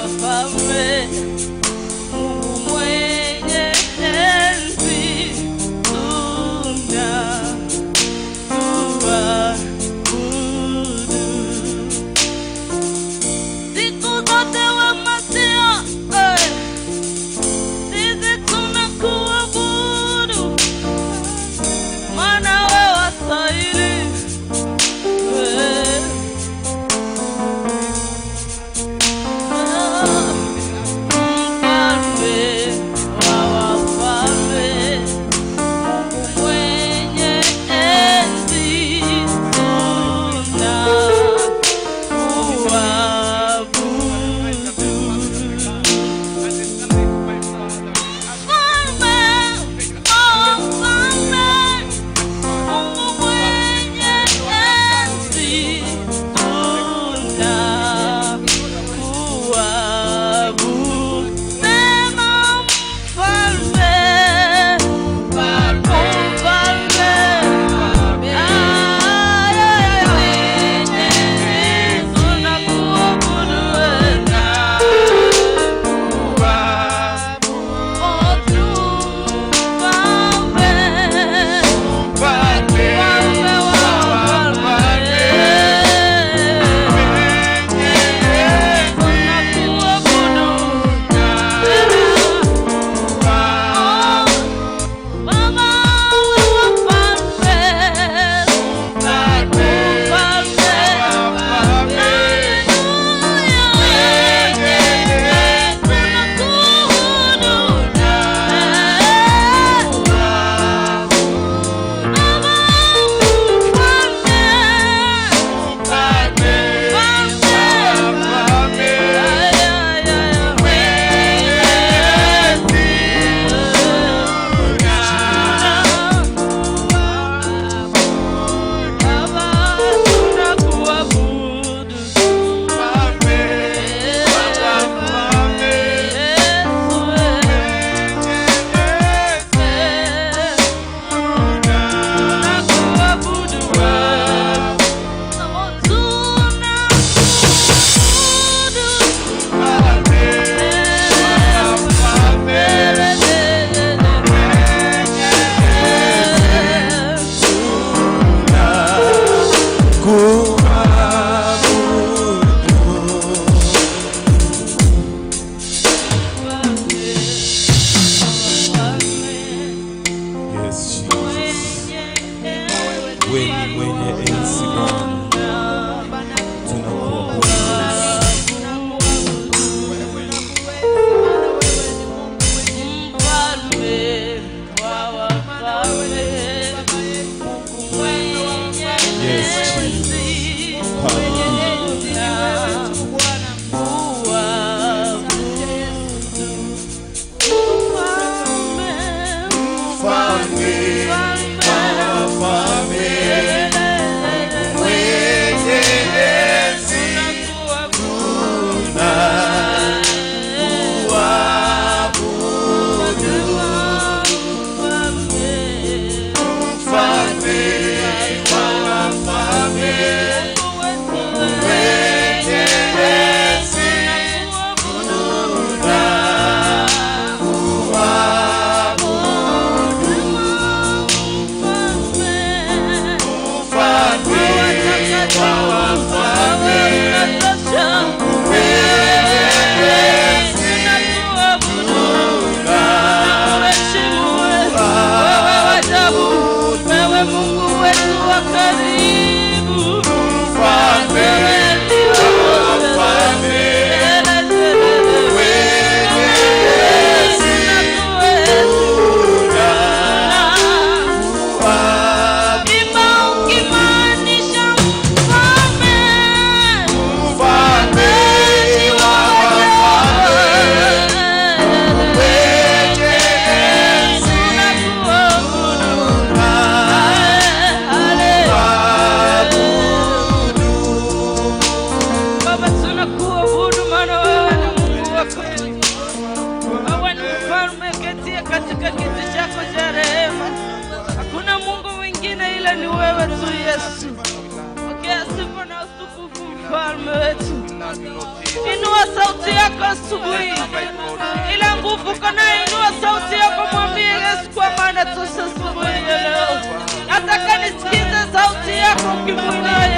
Mfalme, Mungu mwenye enzi, tunakuabudu. Siku zote wa Masia, eh, sisi tunakuabudu, maana wewe wastahili, eh.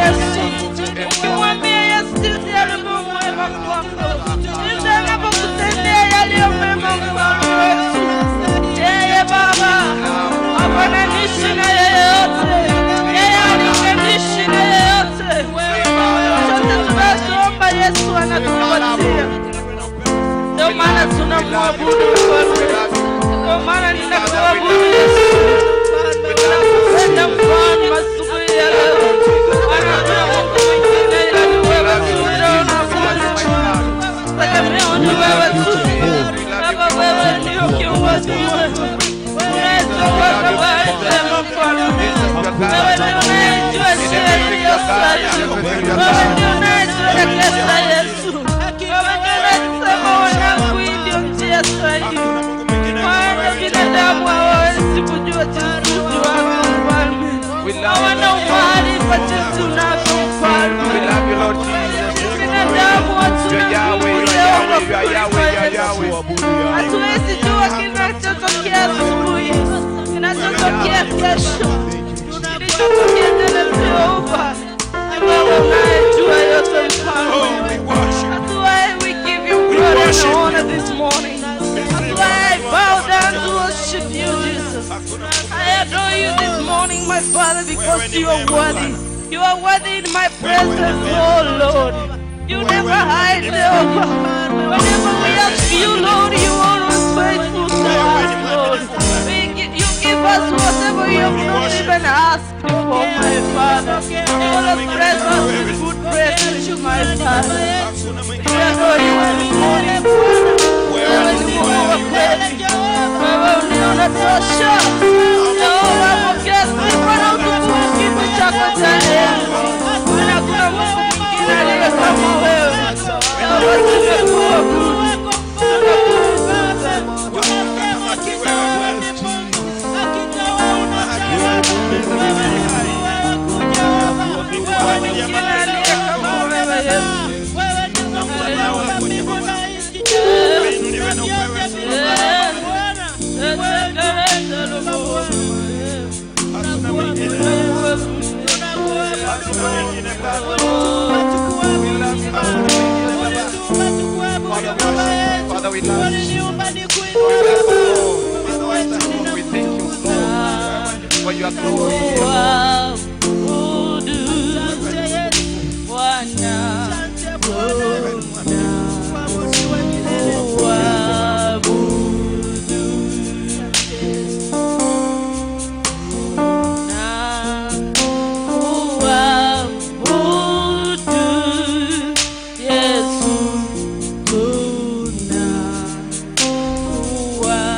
Yesu. Ukimwambia Yesu jinsi alivyo mwema kwako, jinsi anavyokutendea yaliyo mema mfalme wetu. Yeye Baba hafananishi na yeyote, yeye halinganishi na yeyote. Chochote tunachoomba Yesu anatupatia. Ndio maana tunamwabudu mfalme, ndio maana ninakuabudu Yesu. Ninakupenda mfalme asubuhi ya leo. Maana hakuna Mungu mwingine ila ni wewe tu ndio unaabudu. Tegemeo ni wewe tu. Baba, wewe ndio kiongozi mwema. Unayetuongoza mahali pema mfalme. Wewe ndio unayejua njia iliyo sahihi. Wewe ndio unayetuelekeza Yesu. Wewe ndio unayesema wanangu, hii ndio njia sahihi. Maana binadamu hawawezi kujua jinsi ujuavyo mfalme. Hawana umaarifa jinsi unavyo We mfalme. love you, Lord Jesus. Binadamu hatuna You're Yahweh, nguvu you're leo Yahweh, kwa you are Yahweh, you are kulipa Yahweh. Yesu. Hatuwezi jua kinachotokea asubuhi, kinachotokea kesho, kilichotokea jana Jehova. Ni wewe unayejua yote mfalme. Oh, we worship. That's why we give you glory and honor this morning. That's why I bow down to worship you, Jesus. I adore you this morning, my Father, because you are worthy. You are worthy in my presence, oh Lord. You never hide, Jehovah. Whenever we ask you, Lord, you are always faithful to us, Lord. You give us whatever you have not even asked for, my Father. You always bless us with good presence, my Father. Hakuna mwingine. We adore you this morning. Wewe ni Mungu wa kweli. Wewe ndio unatosha. Jehova, pokea sifa na utukufu kiti chako cha enzi. Maana hakuna Mungu mwingine aliye kama wewe. Jehova, tunakuabudu. Tunakutukuza. Hakuna mwingine aliye kama wewe Yesu. Uinuliwe na upewe sifa. Hakuna mwingine. Hakuna mwingine Baba. We love you. Hakuna mwingine Baba. Father, we worship you. Father, we love you. We bless the Lord. We thank you, Lord, for your glory. Kuabudu Bwana, kuabudu na kuabudu Yesu, tuna kuabudu.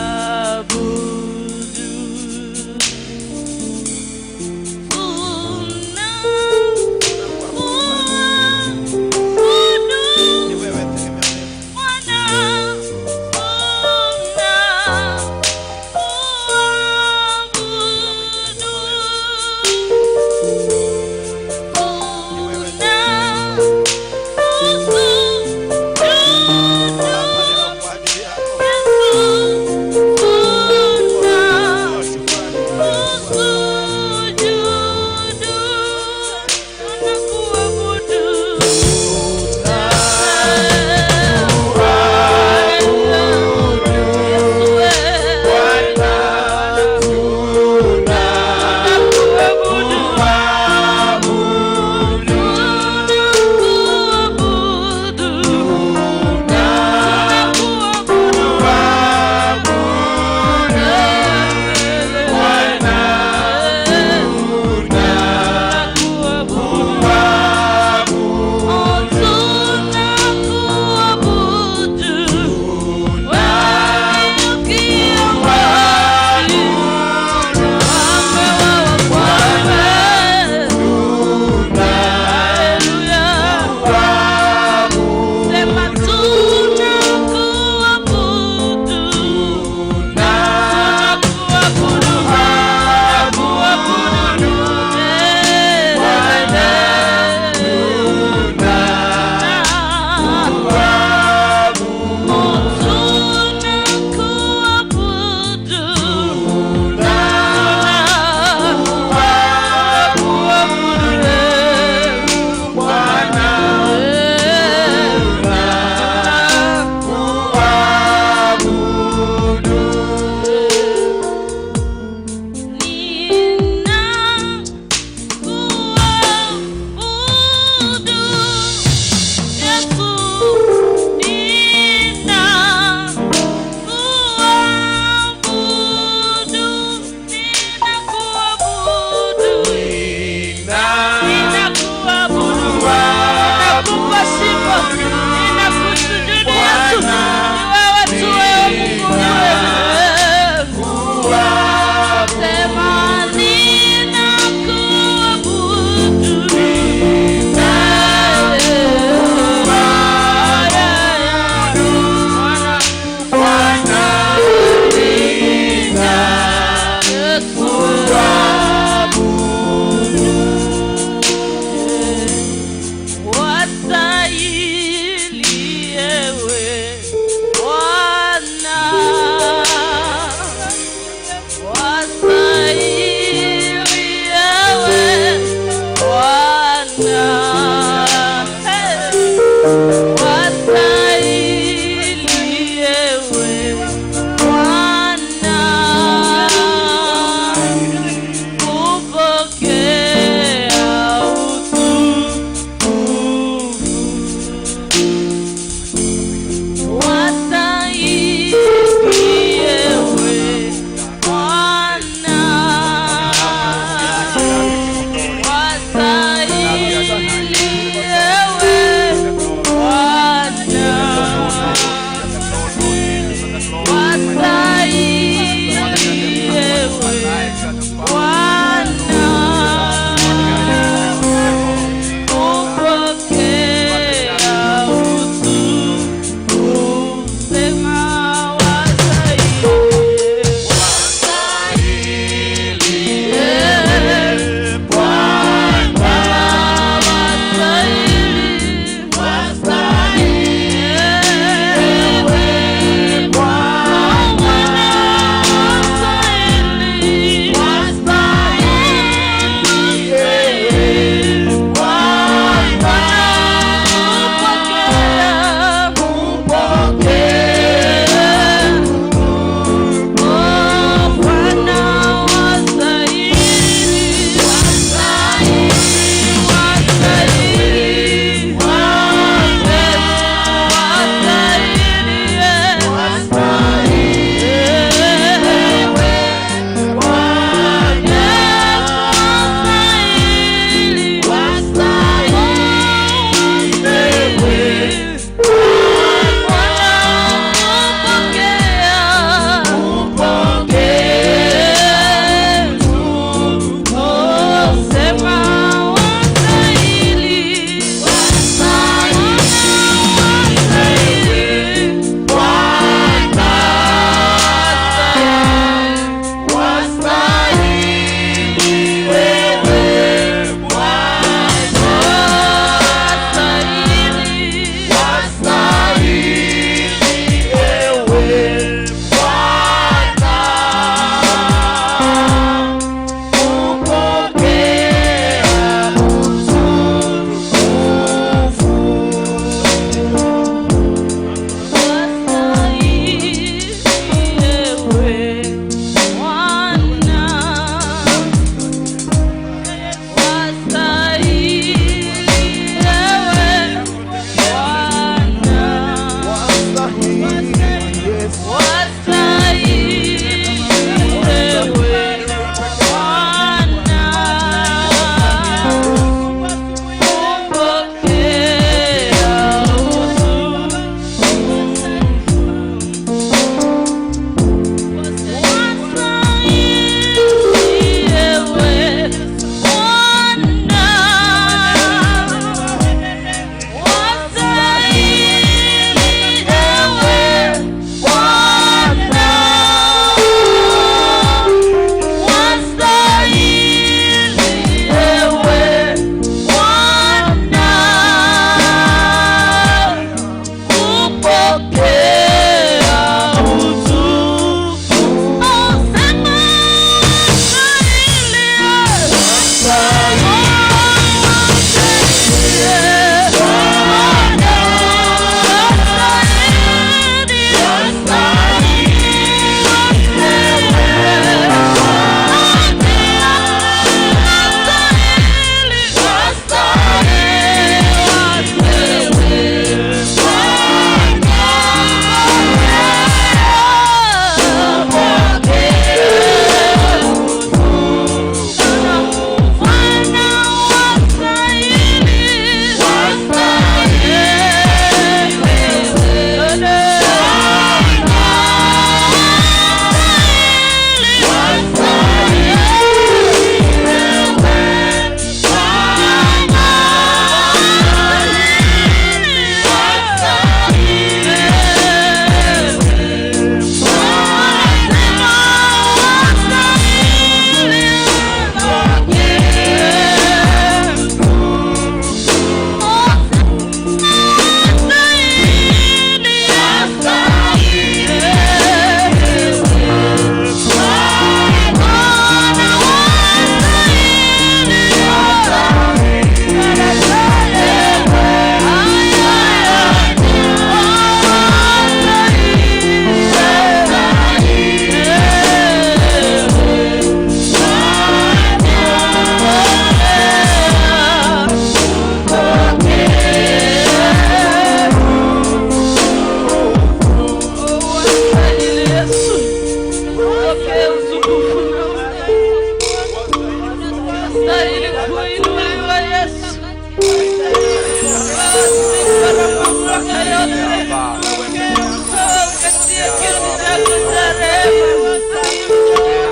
Chako cha rehema.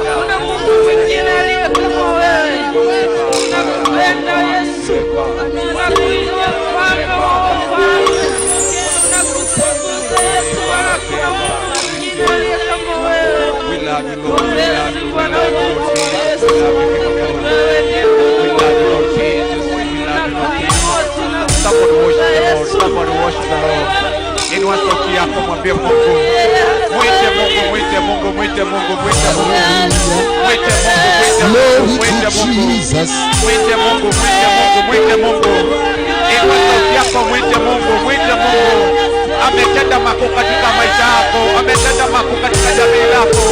Hakuna Mungu mwingine aliye kama wewe. Tunakupenda Yesu, tunakuinua mfalme wa wafalme, tunakutukuza Yesu, wala hakuna Mungu mwingine aliye kama wewe. We love you, Lord. We love Pongezi you. We Bwana love you, Lord wetu Jesus. Yesu, We love you, King of Kings. wewe ni We Mungu. love you, Lord Jesus. We love you, Lord Jesus. Tunakuinua, Somebody tunakutukuza worship the Lord. Yesu. Somebody worship the Lord. Inua sauti yako mwambie Mungu. Mwite Mungu, mwite Mungu, mwite Mungu, mwite Mungu. Mwite Mungu, mwite Mungu, Glory mwite to Mungu. Jesus. Mwite Mungu, mwite Mungu, mwite Mungu. Inua sauti yako, mwite Mungu, mwite Mungu. Ametenda makuu katika maisha yako, ametenda makuu katika jamii lako,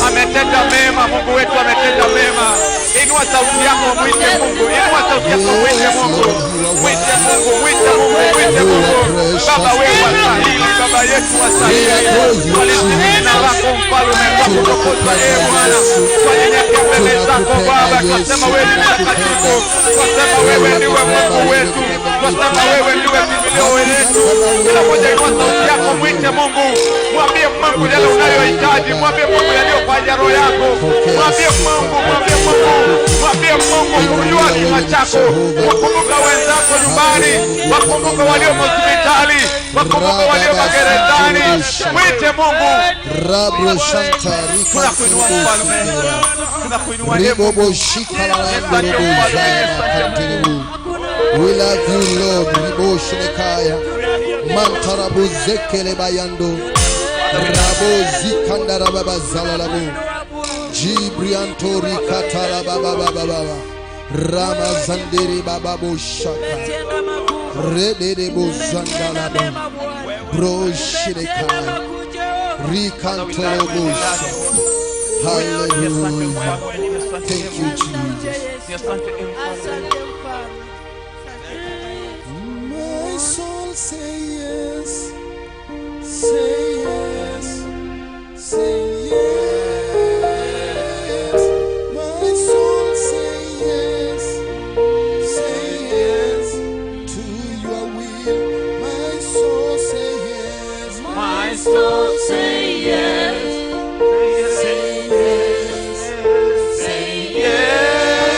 ametenda mema. Mungu wetu ametenda mema. Inua sauti yako, mwite Mungu. Inua sauti yako, mwite Mungu. Mwite Mungu, mwite Mungu, mwite Mungu. Baba wewe wastahili, Baba yetu wastahili. Twalisifu jina lako mfalme, kwa kutukuza ee Bwana. Twanyenyekea mbele zako Baba, twasema wewe ni mtakatifu, twasema wewe ndiwe Mungu wetu, twasema wewe ndiwe kimbilio letu. Kila mmoja inua sauti yako, mwite Mungu, mwambie Mungu yale unayohitaji, mwambie Mungu yaliyofanya roho yako, mwambie Mungu, mwambie Mungu, mwambie Mungu, kujua kinywa chako, wakumbuka wenzako nyumbani, wakumbuka walio hospitali, wakumbuka walio magerezani. Mwite Mungu. Rabo Shanta Rika Tunakuinua mfalme, tunakuinua ee Mungu. Ribobo Shikalarandorobozana We love you Lord. Ribo Shinekaya Mantarabu Zekele Bayando Rabo Zikandarababa Zalalabu Jibrianto Rikatala Baba Baba Baba Ramazandere Baba Boshaka Redebo Zandalaba Bro Shinekaya Rikantorobosa Hallelujah. Thank you, Jesus. Asante ee mfalme. My soul say yes, say yes, say yes. My soul say yes, say yes to your will. My soul say yes, My soul say yes, say yes, say yes.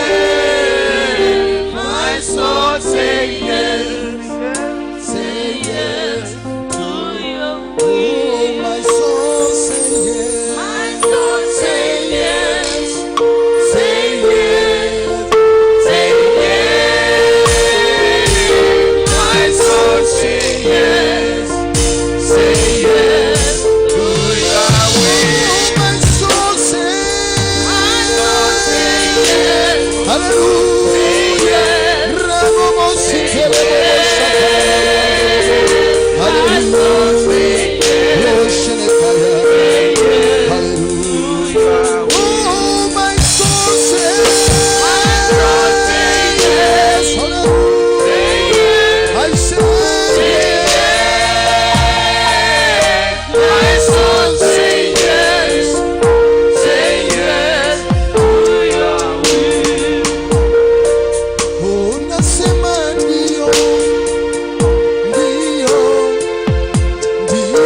My soul say yes, say yes. to your Oh, my soul say yes. My soul say yes, Say yes, say yes. my soul say yes, say yes To your Oh, my soul say, My soul say yes, hallelujah. Hallelujah. Hallelujah. Oh, my soul say yes, hallelujah. I say yes. My soul say yes, say yes. to your will. Oh, nasema ndio, ndio, ndio.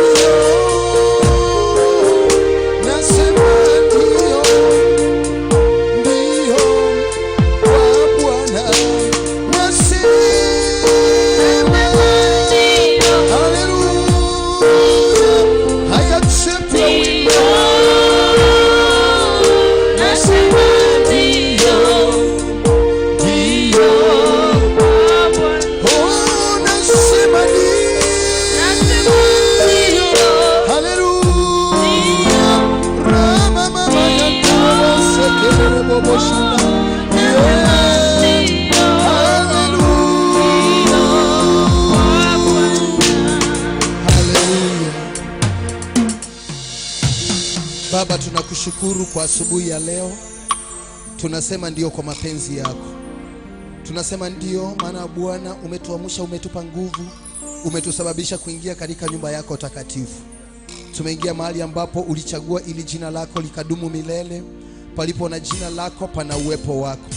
Nasema ndio, ndio kwa Bwana. Nasema hallelujah. I accept your will. Nasema ndio, Ndio. Oh, nasema ndio. nasema ndio. Hallelujah. Rama mama ya toro sekere bobo shanda. Yeah. Hallelujah. Hallelujah. Baba, tunakushukuru kwa asubuhi ya leo. Tunasema ndio kwa mapenzi yako. Tunasema ndio maana Bwana umetuamsha, umetupa nguvu, umetusababisha kuingia katika nyumba yako takatifu. Tumeingia mahali ambapo ulichagua ili jina lako likadumu milele. Palipo na jina lako pana uwepo wako,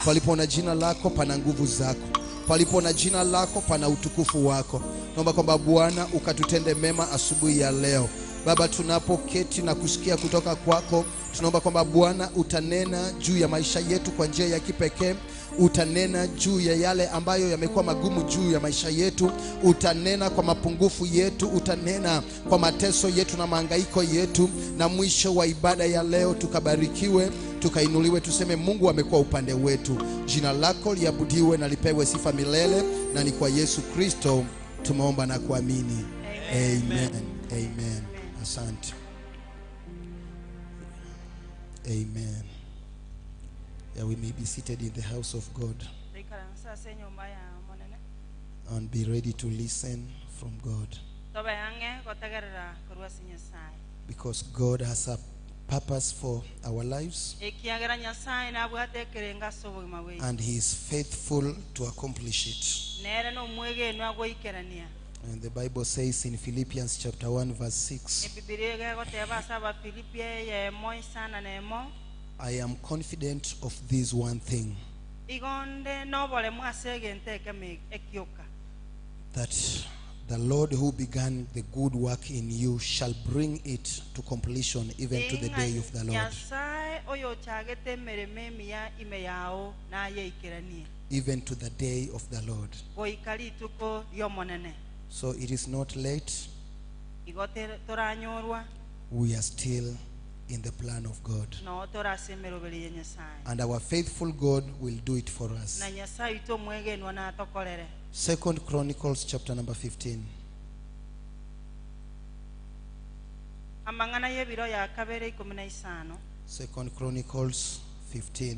palipo na jina lako pana nguvu zako, palipo na jina lako pana utukufu wako. Naomba kwamba Bwana ukatutende mema asubuhi ya leo. Baba, tunapoketi na kusikia kutoka kwako, tunaomba kwamba Bwana utanena juu ya maisha yetu kwa njia ya kipekee utanena juu ya yale ambayo yamekuwa magumu juu ya maisha yetu, utanena kwa mapungufu yetu, utanena kwa mateso yetu na mahangaiko yetu, na mwisho wa ibada ya leo tukabarikiwe, tukainuliwe, tuseme Mungu amekuwa upande wetu. Jina lako liabudiwe na lipewe sifa milele, na ni kwa Yesu Kristo tumeomba na kuamini. Amen. Amen. Asante. Amen. Yeah, we may be seated in the house of God Toikaranse ase enyomba ya Omonene, and be ready to listen from God tobe ang'e gotegerera korwa ase Nyasaye. because God has a purpose for our lives Ekiagera Nyasaye nabwate ekerengo ase obogima bwaito, and He is faithful to accomplish it. nere nomwegenwa goikerania. And the Bible says in Philippians chapter 1 verse 6, Ebibilia iga egoteba ase Abafilipi eyemo isana na emo, I am confident of this one thing, Igo onde noboremu ase egento ekemo ekioka. that the Lord who began the good work in you shall bring it to completion even to the day of the Lord. Nyasae oyochagete emeremo emiya ime yao nayeikeranie. Even to the day of the Lord. Goika rituko ri'Omonene. So it is not late. Igo toranyorwa. We are still in the plan of God. Noo tore ase emeroberi ya Nyasae. And our faithful God will do it for us. Na Nyasae oito omwegenwa natokorere. Second Chronicles chapter number 15. Amang'ana y'ebiro ya kabere ikomi na isano. Second Chronicles 15.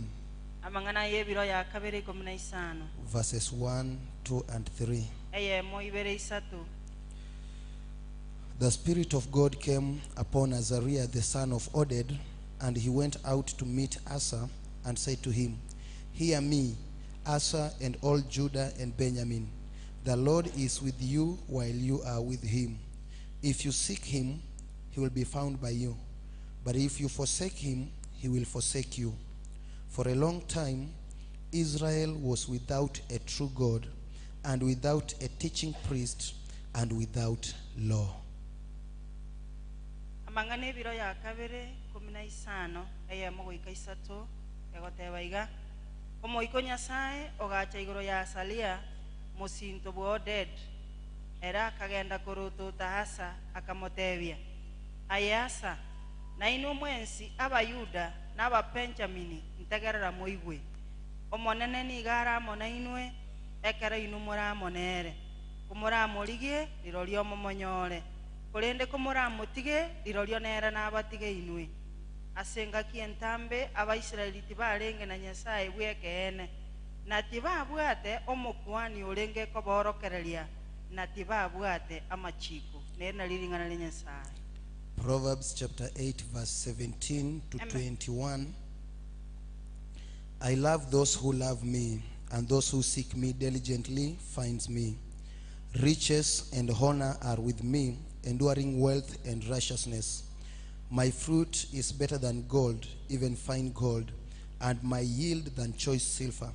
Amang'ana y'ebiro ya kabere ikomi na isano. Verses 1, 2 and 3. Eyemo ibere isato. The Spirit of God came upon Azariah the son of Oded, and he went out to meet Asa and said to him, Hear me, Asa and all Judah and Benjamin. The Lord is with you while you are with him. If you seek him, he will be found by you. But if you forsake him, he will forsake you. For a long time, Israel was without a true God, and without a teaching priest, and without law. Amang'ana ebiro ya kabere ikomi na isano, eyemo goika isato, egoteba iga, Omoika o Nyasae ogacha igoro ya Asaria, mosinto bw'Odedi, ere akagenda korotota Asa, akamotebia, Aye Asa, nainwe mwensi Abayuda na Ababenjamini, ntegerera moigwe! Omonene nigo are amo nainwe, ekero inwe more amo nere. Komoramorigie, rirorio momonyore, korende komoramotige, rirorio nere nabatige inwe. Ase engaki entambe Abaisraeli tibarenge na Nyasae bw'ekeene, na tibabwate omokuani orenge koborokereria, na tibabwate amachiiko. Neri nario ring'ana ria Nyasae. Proverbs chapter 8 verse 17 to Amen. 21. I love those who love me, and those who seek me diligently finds me. Riches and honor are with me, enduring wealth and righteousness. My fruit is better than gold, even fine gold, and my yield than choice silver.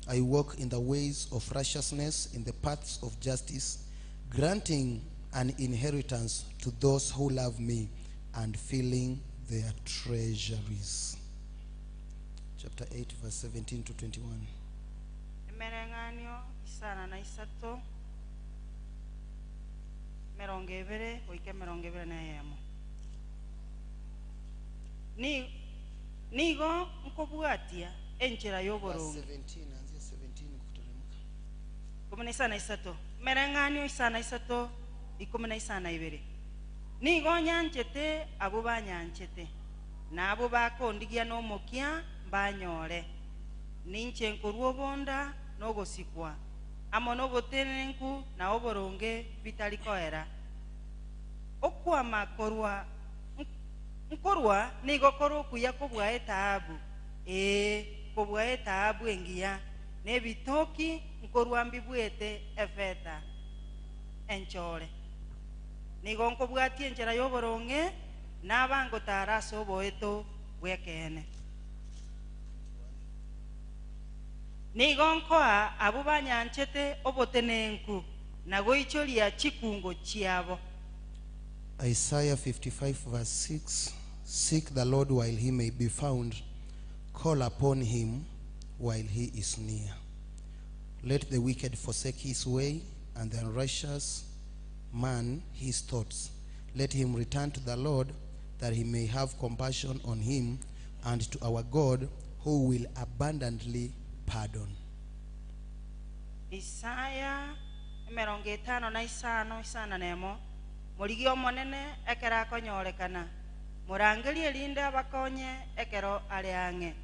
I walk in the ways of righteousness, in the paths of justice, granting an inheritance to those who love me and filling their treasuries. Chapter 8, verse 17 to 21. Emereng'anio isana na isato, emerongo ebere goika emerongo ebere na eyemo. Ni- Nigo nkobwatia enchera Verse y'oboronge. 17, anzia 17 kuteremka. Ikomi na isano na isato. Emereng'anio isano na isato, ikomi na isano na ibere. Nigo nyanchete abwo banyanchete, na abwo bakondigia nomokia mbanyore. Ninche nkorua obonda na ogosikwa, amo nobotenenku na oboronge bitari koera. Okwama korwa nkorwa nigo kore okuya kobua etaabu, ee, kobua etaabu engiya, na ebitoki nkorwa mbibuete efeta enchore. Nigo nkobwatia enchera y'oboronge, naba ngotara ase oboeto bw'ekeene. Nigo nkoa abwo banyanchete obotenenku, na goichoria chikungo chiabo. Isaiah 55 verse 6 Seek the Lord while he may be found, call upon him while he is near. Let the wicked forsake his way, and the unrighteous man his thoughts. Let him return to the Lord, that he may have compassion on him, and to our God, who will abundantly pardon. Isaya emerongo etano na isano, isano nemo, Morigie Omonene ekero akonyorekana, morangerie erinde abakonye ekero are ang'e.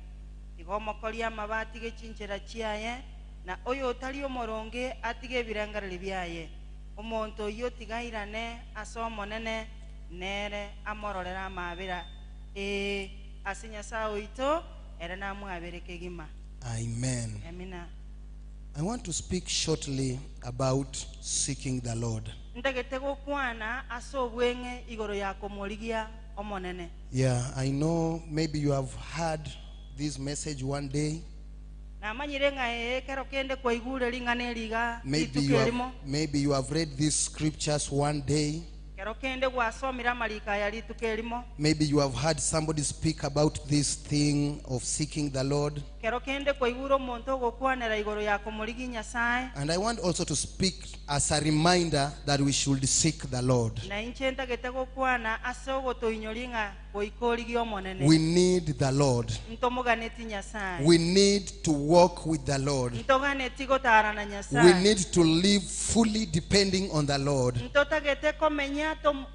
Tiga omokori amabe atige chinchera chiaye, na oyotari omoronge atige ebirengererio biaye. Omonto oyio tiga airane ase Omonene, nere amororere amaabera, ee, ase Nyasae oito, ere namwabere kegima. Amen. Amina. I want to speak shortly about seeking the Lord. Ntagete gokwana ase obweng'e igoro ya komorigia Omonene. Yeah, I know maybe you have heard this message one day. Namanyire ng'a ee, ekero kende kwaigure ring'ana eri iga Maybe rituko you have, erimo, maybe you have read these scriptures one day. Ekero kende gwasomire amariko aya rituko erimo. Maybe you have heard somebody speak about this thing of seeking the Lord. Ekero kende kwaigure omonto ogokwanera igoro ya komorigia Nyasae. And I want also to speak as a reminder that we should seek the Lord. Na inche ntagete gokwana ase ogotoinyoria ng'a goika origie Omonene. We need the Lord. Ntomoganeti Nyasae. We need to walk with the Lord. Ntoganeti gotaara na We Nyasae. need to live fully depending on the Lord. Ntotagete komenya tom-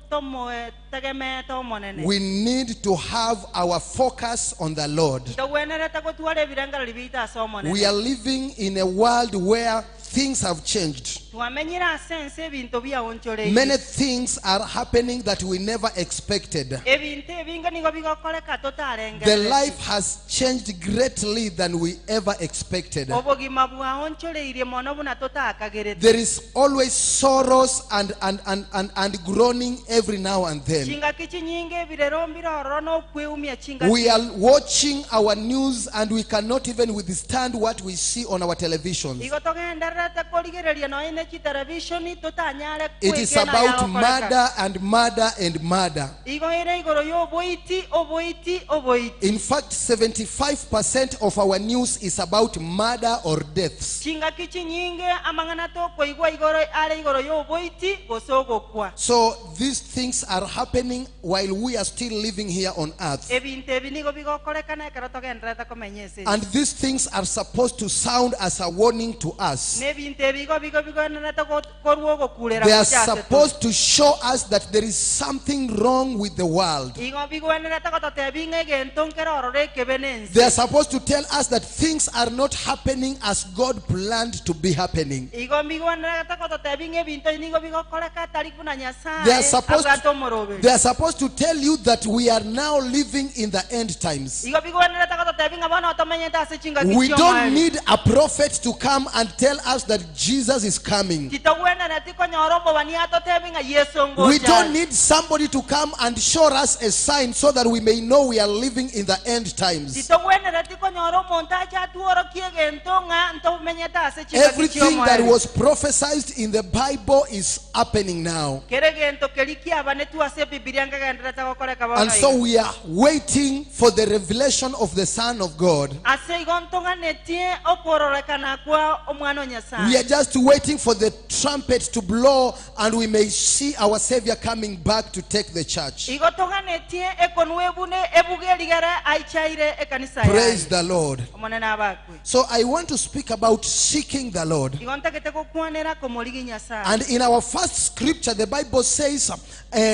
tomotegemeete Omonene. We need to have our focus on the Lord. Ntogwenerete gotwara ebirengererio biaito ase We Omonene. are living in a world where things have changed. Twamenyire ase ense ebinto biaonchoreirie. Many things are happening that we never expected. Ebinto ebinge nigo bigokoreka The totarengereretie. life has changed greatly than we ever expected. Obogima bwaonchoreirie mono buna totakagerete. There is always sorrows and, and, and, and, and groaning every now and then. Chingaki chinyinge ebirero mbire ororo na okweumia chingaki. We are watching our news and we cannot even withstand what we see on our televisions. Igo togendererete korigereria nonya ne chitelevishoni totanyare It is kwegena about ayagokoreka. murder and murder and murder. Igo ere igoro y'oboiti, oboiti, oboiti. In fact, 75% of our news is about murder or deaths. Chingaki chinyinge amang'ana tokoigwa igoro are igoro y'oboiti gose ogokwa. So these things are happening while we are still living here on earth. Ebinto ebi nigo bigokorekana ekero togendererete komenya ense eye. And these things are supposed to sound as a warning to us. Na ebinto ebi igo bigo bigwenerete go- korwa ogokurera They are gocha ase tore. supposed to show us that there is something wrong with the world. Igo bigwenerete gototebia ng'a egento nkere ororo ekebe nense. They are supposed to tell us that things are not happening as God planned to be happening. Igo mbigwenerete gototebia ng'a ebinto nigo bigokoreka tari buna They are Nyasae supposed abwate to, omoroberi. they are supposed to tell you that we are now living in the end times. Igo bigwenerete gototebia ng'a bono tomenyete ase chingaki We don't chi'omoerio. need a prophet to come and tell us that Jesus is coming. Titogwenereti konyora omobani atotebie ng'a Yeso We ngocha don't are. need somebody to come and show us a sign so that we may know we are living in the end times. Titogwenereti konyora omonto ache atworokie egento ng'a ntomenyete ase chingaki Everything that chi'omoerio. was prophesied in the Bible is happening now. Kera egento keria kiabanetwe ase Ebibilia nkegenderete gokoreka bono And so iga. we are waiting for the revelation of the Son of God. Ase igo ntoganetie okororekana kwa Omwana o We Nyasae. are just waiting for the trumpet to blow and we may see our Savior coming back to take the church. Igo toganetie ekonwa ebune ebuge erigere aichaire ekanisa Praise yaye. the Lord. Omonene abakwe. So I want to speak about seeking the Lord. Igo ntagete gokwanera komorigia Nyasae. And in our first scripture, the Bible says, uh,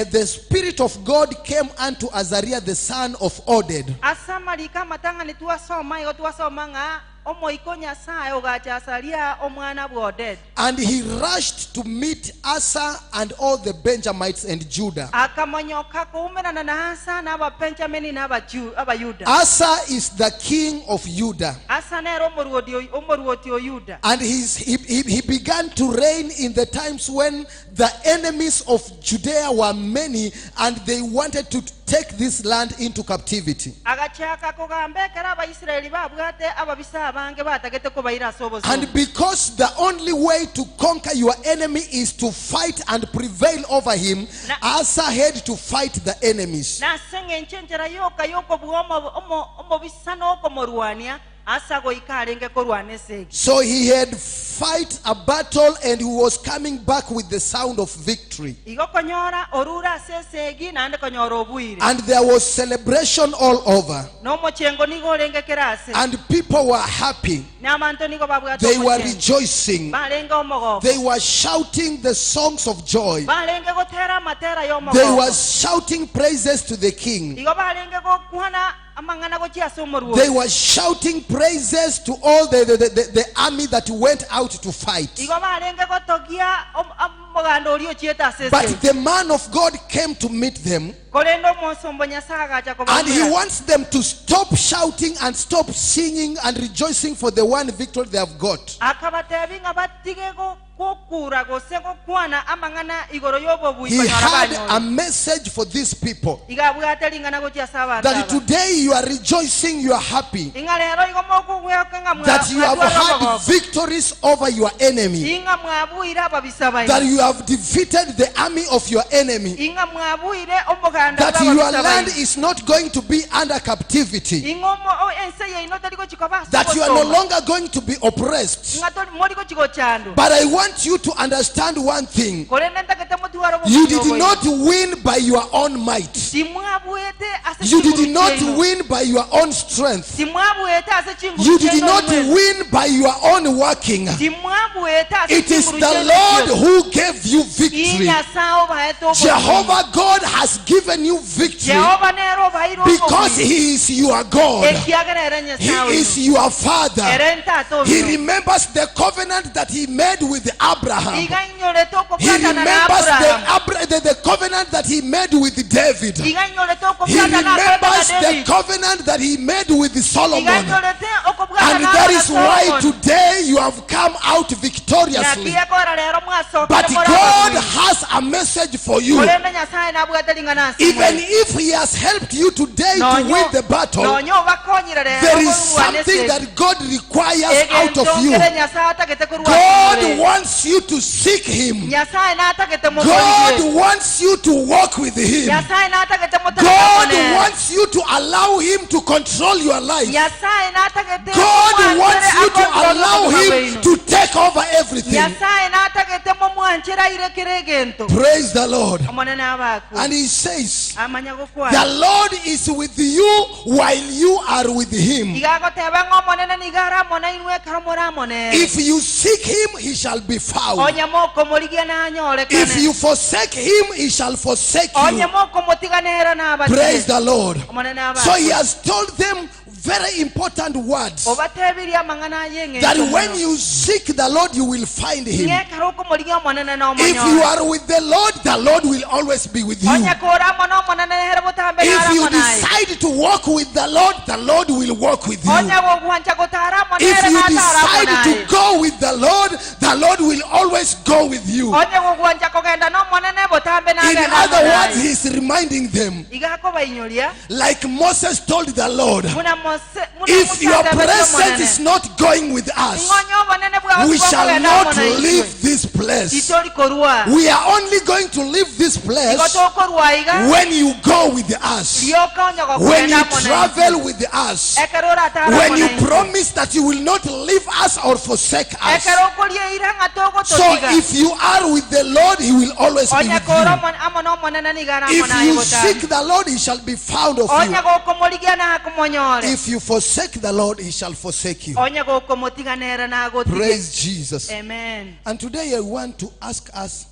the Spirit of God came unto Azariah the son of Oded. Ase amariko amatang'ani twasoma igo twasoma ng'a Omoika o Nyasae ogacha Asaria omwana bw'Odedi. And he rushed to meet Asa and all the Benjamites and Judah. Akamonyoka koumerana na Asa na Ababenjamini na Abayuda. Asa is the king of Judah. Asa nere omoruoti o Yuda. And he's, he, he, he began to reign in the times when the enemies of Judea were many and they wanted to take this land into captivity. Agachaka kogamba ekero Abaisraeli babwate ababisa. abange batagete kobaira ase And obosongo. because the only way to conquer your enemy is to fight and prevail over him, Na- Asa had to fight the enemies. Na ase engencho enchera yoka y'okobua omo- omo- omobisa nokomorwania, Asa goika arenge korwana esegi. So he had fight a battle and he was coming back with the sound of victory. Igo konyora orure ase esegi naende konyora obuire. And there was celebration all over. Na omochengo nigo orenge kera ase. And people were happy. Na abanto nigo babwate They were omochengo. rejoicing. Barenge omogoko. They were shouting the songs of joy. Barenge gotera amatera They were y'omogoko. shouting praises to the king. Igo barenge gokwana amang'ana gochia ase omorwoti. They were shouting praises to all the, the, the, the army that went out to fight. Igo barenge gotogia omoganda oria ochiete ase But esegi. the man of God came to meet them. Korende omosomba o Nyasae agacha And he kobaumera. wants them to stop shouting and stop singing and rejoicing for the one victory they have got. Akabatebia ng'a batige gokura gose gokwana amang'ana igoro y'obobui He konyora had a banyorire. message for these people Iga abwate ring'ana gochia ase abanto that aba. today you are rejoicing, you are happy Ing'a rero igo mokogweoka ng'a mwa- that you have mwatwara had omogoko. victories over your enemy, Ing'a mwabuire ababisa that baino. you have defeated the army of your enemy, Ing'a mwabuire omoganda that your bw'ababisa land baino. is not going to be under captivity, Ing'a omo- o- ense yaino teri gochia koba ase that you are no obosomba. longer going to be oppressed. Ng'a tori- mori gochia gochandwa. But I want you to understand one thing. Korende ntagete motware You obomanyi did oboino. not win by your own might. Timwabuete ase You did chinguru not chiaino. win by your own strength. Timwabuete ase chinguru You did chiaino not inwe. win by your own working. Timwabuete ase It is chinguru the chiaino Lord chionsi. who gave you victory. Inyasae obaete obomanyi. Jehovah God has given you victory Jehova nere obaeire because obomanyi. He is your God. Ekiagera ere He Nyasae is oino. your Father. Ere ntata He oino. remembers the covenant that he made with Abraham. Iga ainyorete He okobwatana na remembers the, Abraham. Abra- the, the covenant that he made with David. Iga ainyorete He okobwatana akorete na remembers the David. covenant that he made with Iga Solomon. ainyorete okobwatana And that amo na is why Solomon. today you have come out victoriously. Naki ekora rero mwasokire But more God ababuya. has a message for you. Korende Nyasaye nabwate ring'ana ase Even more. if he has helped you today to Nonyo- win the battle, nonyo obakonyire rero there is korwana something esegi. that God requires out Egento of you. nkere Nyasaye atagete korwa God ase more. wants you to seek him. Nyasaye natagete God mokorigie. wants you to walk with him. Nyasaye natagete motare God monere. wants you to allow him to control your life. Nyasaye natagete God momwanchere wants you to akontrol allow obogima him bwaino. to take over everything. Nyasaye natagete momwanchere aire kera egento. Praise the Lord. Omonene abakwe. And he says, Amanya The gokwana. Lord is with you while you are with him. Iga agoteba ng'a Omonene nigo are amo nainwe ekero more amo nere. If you seek him, he shall be found. Onye mokomorigia nanyorekane. If you forsake him, he shall forsake you. Onye mokomotiga nere nabatige. Praise the Lord. Omonene So he abakwe. has told them very important words Obatebirie amang'ana aye eng'encho that when mono. you seek the Lord, you will find him. Ng'a ekero okomorigia Omonene If you nomonyore. are with the Lord, the Lord will always be with you. Onye kore amo n'Omonene nere botambe nare If you amo naye. decide to walk with the Lord, the Lord will walk with you. Onye gogwancha gotara amo If nere you natara amo decide naye. to go with the Lord, the Lord will always go with you. Onye gogwancha kogenda n'Omonene botambe In nagenda amo other words, naye. he's reminding them, Iga akobainyoria like Moses told the Lord, buna Mose buna if Musa your atebetie presence Omonene. is not going with us, Ng'onye obonene bwao we shall tibokogenda amo not naintwe. leave this place. Titori korua. We are only going to leave this Igo place tokorua iga when you go with us, rioka onye when gokogenda you amo naintwe. travel with us, Ekero oratare when amo you naintwe. promise that you will not leave us or forsake us. Ekero okorieira ng'a So togototiga. if you are with the Lord, He will always be Onye with kore you. amo n'Omonene nigo are amo If naye you botambe. seek the Lord, He shall be found of Onye you. gokomorigia nakomonyore. If you forsake the Lord, He shall forsake you. Onye gokomotiga nere nagotige. Praise Jesus. Amen. And today I want to ask us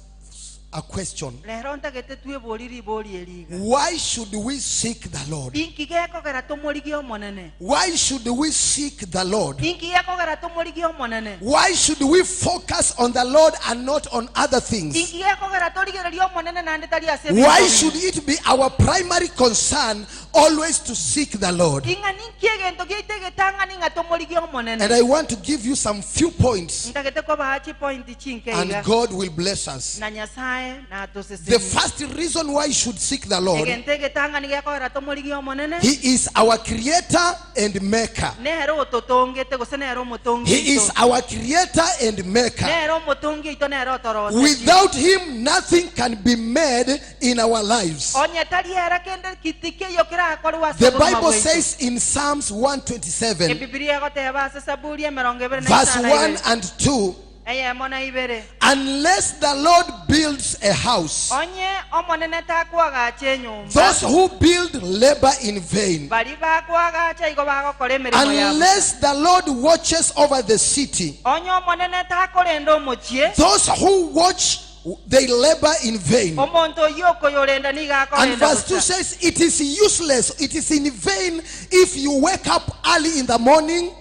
a question. Rero ntagete tweborie ribori eri iga. Why should we seek the Lord? Inki gekogera tomorigie Omonene? Why should we seek the Lord? Inki gekogera tomorigie Omonene? Why should we focus on the Lord and not on other things? Inki gekogera torigererie Omonene naende tari ase ebinto Why binde? should it be our primary concern always to seek the Lord. Ing'a ninki egento giaito egetang'ani ng'a tomorigie Omonene. And I want to give you some few points, Ntagete kobaa chipointi chinke iga, and God will bless us. na Nyasae The natosesenie. first reason why you should seek the Lord, Egento egetang'ani gekogera tomorigie Omonene, He is our creator and maker. nere ototongete gose nere omotongi He is oito. our creator and maker. Nere omotongi oito nere otorosetie. Without him, nothing can be made in our lives. Onye tari ere kende ki tikeiyo kerakorwe ase The obogima Bible bwaito. says in Psalms 127, Ebibilia egoteba ase Saburi emerongo ebere na verse isano na 1 ibere, and 2, eyemo na ibere, unless the Lord builds a house, Onye Omonene takoagacha enyomba, those who build labor in vain. baria bakoagacha igo bagokora emeremo yabo. Unless the Lord watches over the city, Onye Omonene takorenda omochie, those who watch they labor in vain. Omonto oyio okoyorenda nigo And akorenda verse 2 bosa. says, It is useless, it is in vain if you wake up early in the morning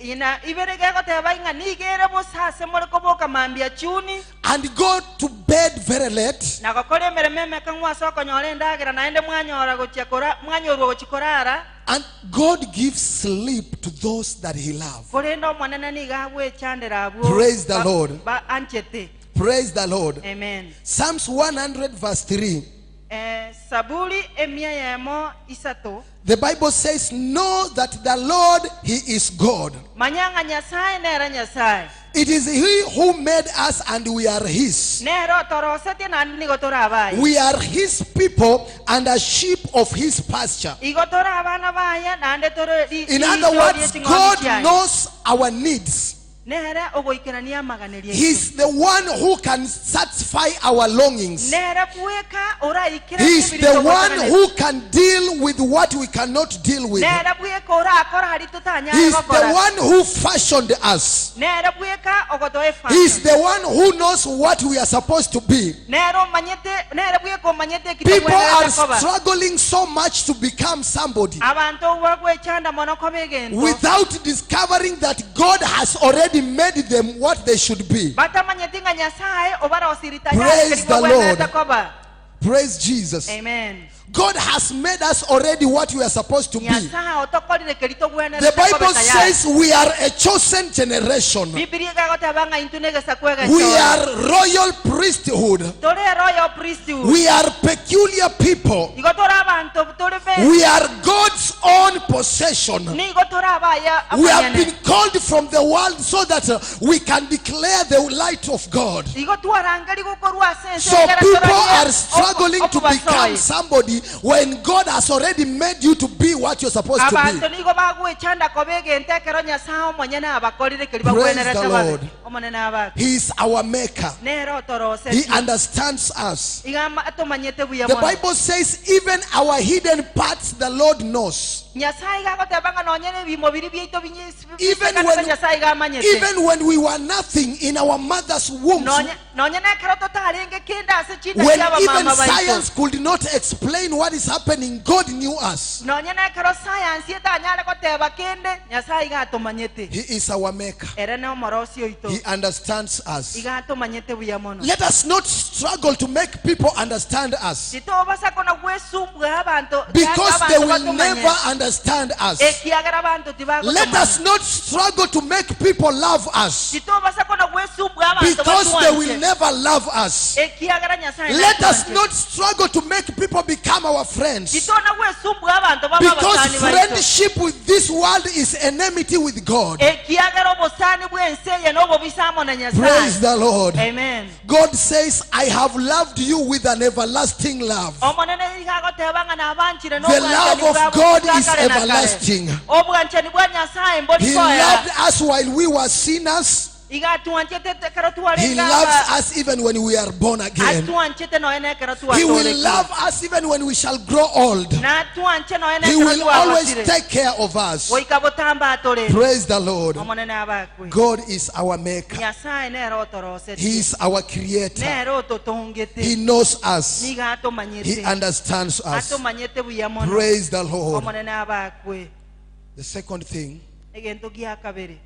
Ina ibere gegoteba ing'a nigo ere bosa ase more koboka mambia chuni and go to bed very late. na gokora emeremo emekong'u ase okonyora endagera naende mwanyora gochia kora mwanyorwa gochia korara. And God gives sleep to those that He loves. Korende Omonene nigo agwechandera abwo Praise the ba- Lord. ba anchete. Praise the Lord. Amen. Psalms 100 verse 3. Eh, Saburi emia eyemo isato. The Bible says, Know that the Lord, He is God. Manya ng'a Nyasae nere Nyasae. It is He who made us and we are His. Nere otorosetie naende nigo tore abaye. We are His people and a sheep of His pasture. Igo tore abana baye naende tore ri- In riicho other rie words, ching'ondi God chiaye. knows our needs. Nere ogoikerania amaganerio aito. He's the one who can satisfy our longings. Nere bweka oraikeranie He's ebiri the one togotoganeti. who can deal with what we cannot deal with. Nere bweka orakore aria totanyare He's the gokora. one who fashioned us. Nere bweka ogotoa He's efashion. the one who knows what we are supposed to be. Nere omanyete, nere bweka omanyete eki People are togwenerete koba. struggling so much to become somebody Abanto bagwechanda mono koba egento. without discovering that God has already made them what they should be. Batamanyeti ng'a Nyasae obarosirie tayari Praise keri the Lord. bagwenerete koba. Praise Jesus. Amen. God has made us already what we are supposed to be. Nyasae otokorire keri The togwenerete koba Bible tayari. says we are a chosen generation. Bibilia egagoteba ng'a intwe negesaku We egechore. are royal priesthood. Tore royal priesthood. We are peculiar people. Igo tore abanto tore be We are God's own possession. nigo tore abaya We have abanyene. been called from the world so that uh, we can declare the light of God. Igo twarangerigwe korwa ase ense So ekero people torarie are struggling to become okobasoa. somebody when God has already made you to be what you're supposed to Abanto be. nigo bagwechanda koba egento ekero Nyasae omonyene abakorire keria Praise bagwenerete the babe. Lord. Omonene abake. He is our maker. Nere He otorosetie. understands us. Iga ama- atomanyete buya The mono. Bible says even our hidden parts the Lord knows. Nyasae iga agoteba ng'a nonye nebimo biria biaito binye- Even bisekanete when, Nyasae iga amanyete. even when we were nothing in our mother's wombs, Nonye nonye nekero totarenge kende ase chinda when chia even abamama baito. science could not explain what is happening, God knew us. Nonye nekero science etanyare goteba kende, Nyasae iga atomanyete. He is our maker. Ere nomorosi oito. He understands us. Iga atomanyete buya mono. Let us not struggle to make people understand us Titobasa kona gwesumbua abanto because abanto they will batomanye. never understand us. Ekiagera abanto Let us tibagotomanya. not struggle to make people love us Titobasa kona gwesumbua abanto because they will batwanche. never love us. Ekiagera Nyasaye Let us natwanche. not struggle to make people become our friends Titona gwesumbua abanto babe because abasani baito. friendship with this world is enmity with God. Ekiagera obosani bw'ense eye nobobisa amo na Praise Nyasaye. the Lord. Amen. God says, I have loved you with an everlasting love. Omonene iga agoteba ng'a nabanchire The love n'obwanchani of bwa God bwa is kare na kare. everlasting. Obwanchani bwa Nyasaye mbori He koera. loved us while we were sinners. Iga atwanchete ekero He twarenge loves aba us even when we are born again. atwanchete nonya nekero He will twatorekire. love us even when we shall grow old. Natwanche nonya He nekero will always twagotire. take care of us. Goika botambe atore. Praise the Lord. Omonene abakwe. God is our maker. Nyasaye nere He otorosetie. is our creator. Nere ototongete. He knows us. Nigo He atomanyete. understands us. Atomanyete buya mono. Praise the Lord. Omonene abakwe. The second thing, Egento gia kabere.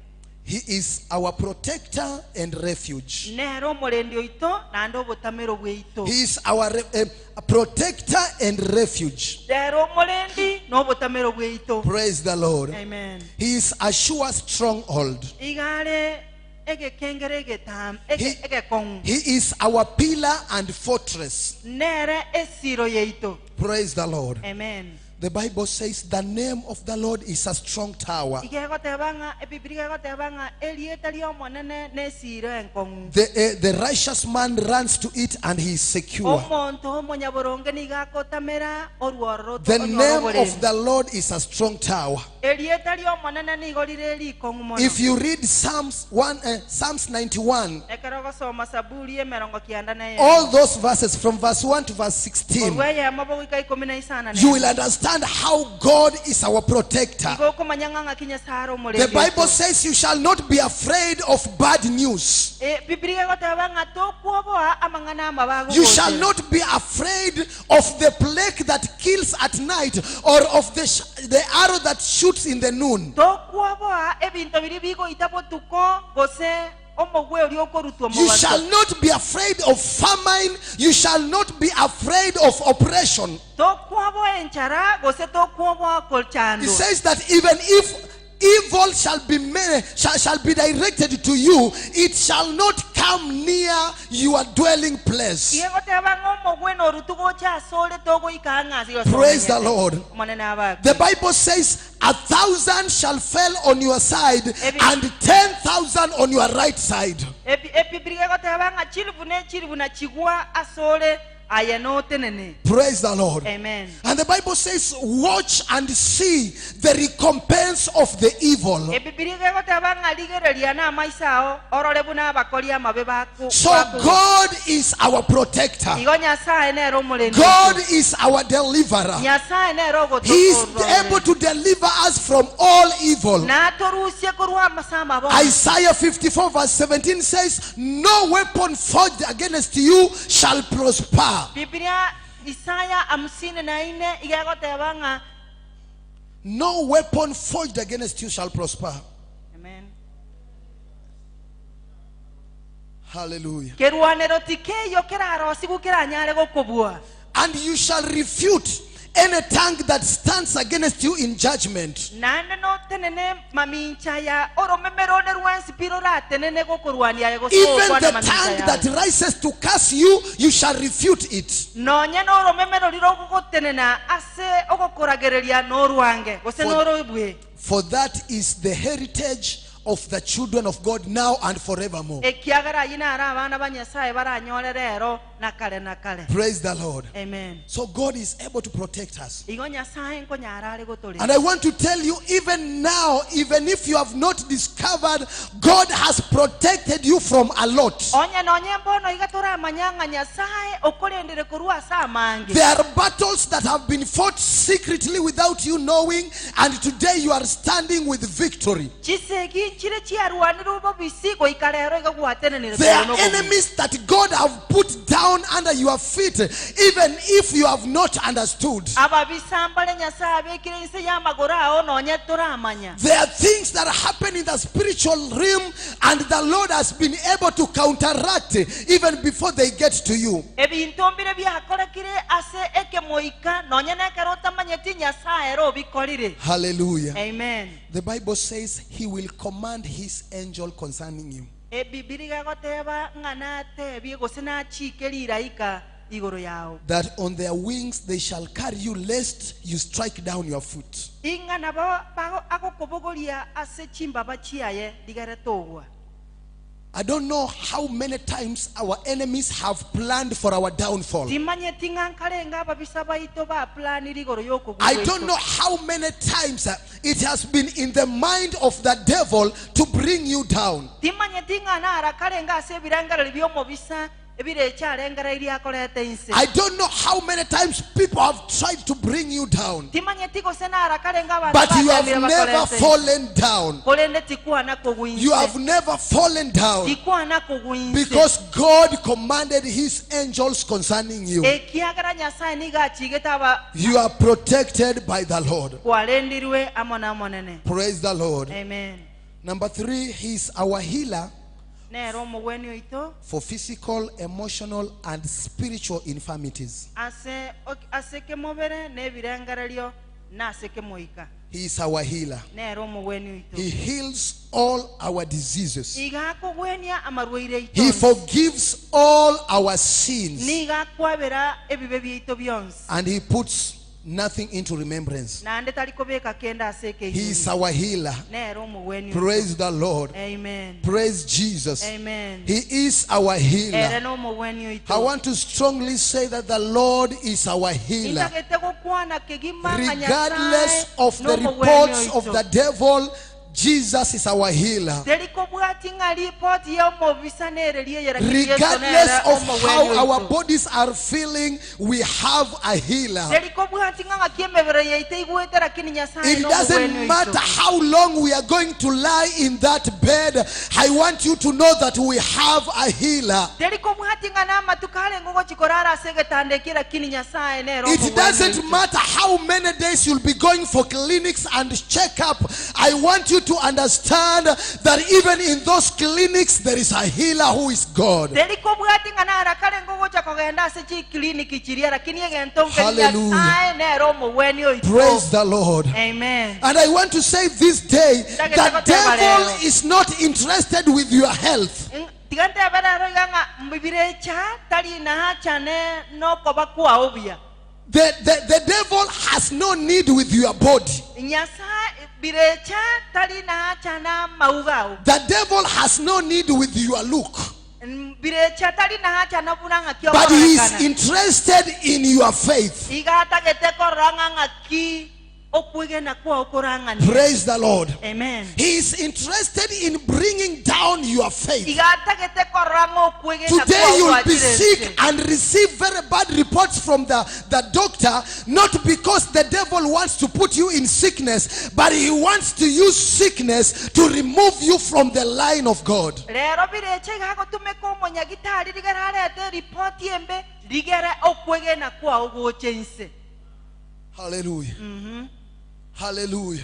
He is our protector and refuge. Nere omorendi oito naende obotamero bwaito. He is our re, eh, protector and refuge. Nere omorendi na obotamero bwaito. Praise the Lord. Amen. He is a sure stronghold. Iga are egekengero egetam, ege, He, egekong'u. he is our pillar and fortress. Nere esiro yaito. Praise the Lord. Amen. The Bible says the name of the Lord is a strong tower. Iga egoteba ng'a Ebibilia iga egoteba ng'a erieta ri'Omonene nesiiro enkong'u. The, eh, the righteous man runs to it and he is secure. Omonto omonyaboronge nigo agotamera orwororo The onyore name of oborendi. the Lord is a strong tower. Erieta ri'Omonene nigo rire rikong'u mono. If you read Psalms 1, eh, Psalms 91, Ekero ogosoma Saburi emerongo kianda na eyemo, all those verses from verse 1 to verse 16, korwa eyemo goika ikomi na isana na you will emo, understand how God is our protector. igo okomanya ng'a ng'aki Nyasae are The omorendi Bible oito. says you shall not be afraid of bad news. E, Bibilia egoteba ng'a tokwoboa amang'ana amabe You shall agogochera. not be afraid of the plague that kills at night or of the, sh- the arrow that shoots in the noon. Tokwoboa ebinto biria bigoita botuko, gose omogwe oria okorutwa You mobaso. shall not be afraid of famine. You shall not be afraid of oppression. Tokwoboa enchara, gose tokwoboa It kochandwa. says that even if evil shall be made, shall, shall be directed to you, it shall not come near your dwelling place. Iga egoteba ng'a omogweno orutwe gocha asore togoika ang'e ase gose Praise the omenyete. Lord. Omonene abakwe. The Bible says, A thousand shall fall on your side Ebi- and 10,000 on your right side. Ebi- Ebibiri egoteba ng'a chilifu ne chilifu nachigwa asore aye notenene. Praise the Lord. Amen. And the Bible says, Watch and see the recompense of the evil. Ebibiri egoteba ng'a rigereria namaiso ao orore buna abakori amabe baku- So bakogwa. God is our protector. Igo Nyasae nere omorendi God oito. is our deliverer. Nyasae nere He is able ogototorora. to deliver us from all evil. Natorusie korwa amase amabe. Isaiah 54 verse 17 says, No weapon forged against you shall prosper. Bibilia Isaya hamsini na ine iga egoteba ng'a No weapon forged against you shall prosper. Amen. Hallelujah. Kerwanero tikeiyo kerarosigwe keranyare gokobua. And you shall refute any tongue that stands against you in judgment. Naende notenene mamincha ya oromeme rone rwensi pi roratenene gokorwania aye gose Even gokwana the mamincha tongue yaye. that rises to curse you, you shall refute it. Nonya noromeme roria rogogotenena ase ogokoragereria norwange, gose For, norobue. for that is the heritage of the children of God now and forevermore. Ekiagera ayio naro abana ba Nyasae baranyore rero na kare na kare. Praise the Lord. Amen. So God is able to protect us. Igo Nyasae nkonyara are gotorenda. And I want to tell you, even now, even if you have not discovered, God has protected you from a lot. Onye nonye mbono iga toramanya ng'a Nyasae okorendire korwa ase amange. There are battles that have been fought secretly without you knowing, and today you are standing with victory. Chisegi nchire chiarwanirwe bobisi goika rero iga gwatenenire There kore are nobobui. enemies that God have put down under your feet, even if you have not understood. Ababisa mbare Nyasae abekire inse y'amagoro ao nonye toramanya. There are things that happen in the spiritual realm, and the Lord has been able to counteract even before they get to you. Ebinto mbire biakorekire ase ekemoika nonye nekero otamanyeti Nyasae ere obikorire. Hallelujah. Amen. The Bible says he will command his angel concerning you. Ebibiri gegoteba ng'a natebie gose nachike riraika igoro yao. That on their wings they shall carry you lest you strike down your foot. Ing'a nabo bago agokobogoria ase chimbaba chiaye rigere togwa. I don't know how many times our enemies have planned for our downfall. Timanyeti ng'a nkarenge ababisa baito baplanire igoro y'okogwa I don't gwaito. know how many times uh, it has been in the mind of the devil to bring you down. Timanyeti ng'a nara karenge ase ebirengererio bi'omobisa ebirecha arengereirie akorete inse. I don't know how many times people have tried to bring you down. Timanyeti gose nara karenge abanto But you have batemire never bakorete inse. fallen down. Korende tikwana kogwa You have inse. never fallen down. Tikwana kogwa inse. Because God commanded his angels concerning you. Ekiagera Nyasae nigo achigete aba You are protected by the Lord. kwarendirwe amo n'Omonene. Praise the Lord. Amen. Number 3, he is our healer Nere omogwenia oito for physical, emotional and spiritual infirmities. ase ase ekemobere na ebirengererio na ase ekemoika. He is our healer. Nere omogwenia oito. He heals all our diseases. Iga akogwenia amarwaire aito He onsi. forgives all our sins. Nigo akwabera ebibe biaito bionsi. And he puts nothing into remembrance. Naende tari kobeka kende ase He is ekeinyori. our healer. Nere omogwenia oito. Praise the Lord. Amen. Praise Jesus. Amen. He is our Ere healer. nomogwenia I oito. want to strongly say that the Lord is our healer. Intagete gokwana kegima ng'a Regardless Nyasae of the nomogwenia reports of oito. the devil, Jesus is our healer. Teri kobwatia ng'a ripoti y'omobisa nereri eye, lakini Yeso Regardless nere of how omogwenia our oito. bodies are feeling, we have a healer. Teri kobwatia ng'a ng'aki emebere yaito igwete, lakini Nyasae It nomogwenia doesn't oito. matter how long we are going to lie in that bed. I want you to know that we have a healer. Teri kobwatia ng'a namatuko arenge ogochia korara ase egetanda eke, lakini Nyasae nere It omogwenia doesn't oito. matter how many days you'll be going for clinics and checkup. I want you to understand that even in those clinics there is a healer who is God. Teri kobwatia ng'a nara karenge ogocha kogenda ase chikliniki chiria, lakini egento nkeri Hallelujah. Nyasae nere omogwenia oito. Praise the Lord. Amen. And I want to say this day, Ndagete the goteba devil rero. is not interested with your health. Tiga ntebe rero iga ng'a birecha tari naachane nokoba kwao buya. The, the, the devil has no need with your body. Nyasae birecha tari naachane amauga ao. The devil has no need with your look. Birecha tari naachana buna ng'aki But he is okororekana. interested in your faith. Iga atagete korora ng'a ng'aki Okwegena kwao korang'anie. Praise the Lord. Amen. He is interested in bringing down your faith. Iga atagete korora ng'a okwegena Today kwao you'll be gwachire sick ense. and receive very bad reports from the, the doctor, not because the devil wants to put you in sickness, but he wants to use sickness to remove you from the line of God. Rero birecha iga agotumeka omonyagitari rigere arete eripoti embe rigere okwegena kwao goche inse. Hallelujah. Hallelujah.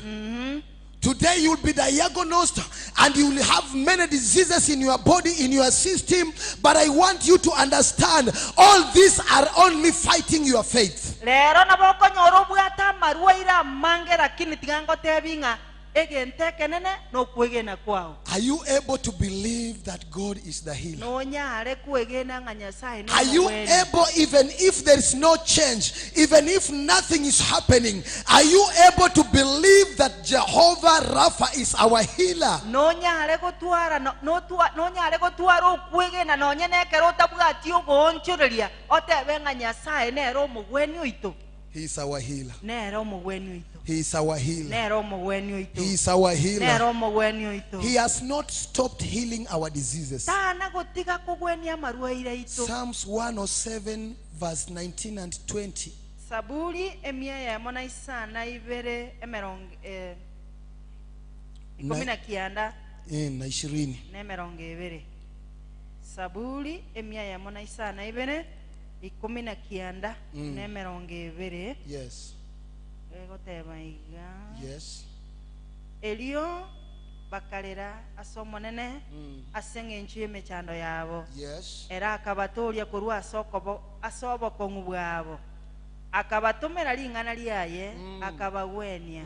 Today you'll be diagnosed and you will have many diseases in your body, in your system. But I want you to understand all these are only fighting your faith. Rero nabo okonyora obwate amarwaire amange lakini tiga ngotebi ng'a Egento ekenene nokwegena kwao. Are you able to believe that God is the healer? Nonyare kwegena ng'a Nyasae Are you nomogwenia? able, even if there is no change, even if nothing is happening, are you able to believe that Jehovah Rapha is our healer? Nonyare gotwara no- notwa- nonyare gotwara okwegena nonye nekero otabwati ogoonchoreria, otebe ng'a Nyasae nere omogwenia oito? He is our healer. Nere omogwenia oito. He is our healer. Nere omogwenia oito. He is our Nere healer. omogwenia oito. He has not stopped healing our diseases. Tana gotiga kogwenia amarwaire aito. Psalms 107, verse 19 and 20. Saburi emia eyemo na isano na ibere emerongo eh, ikomi na kianda Eh, na ishirini. na emerongo ebere. Saburi emia eyemo na isano na ibere ikomi na kianda na emerongo ebere. Yes. Egoteba iga. Yes. Erio bakarera ase Omonene ase engencho y'emechando yabo. Yes. Ere akabatooria korwa ase okobo ase obokong'u bwabo. Akabatomera ring'ana riaye, akabagwenia,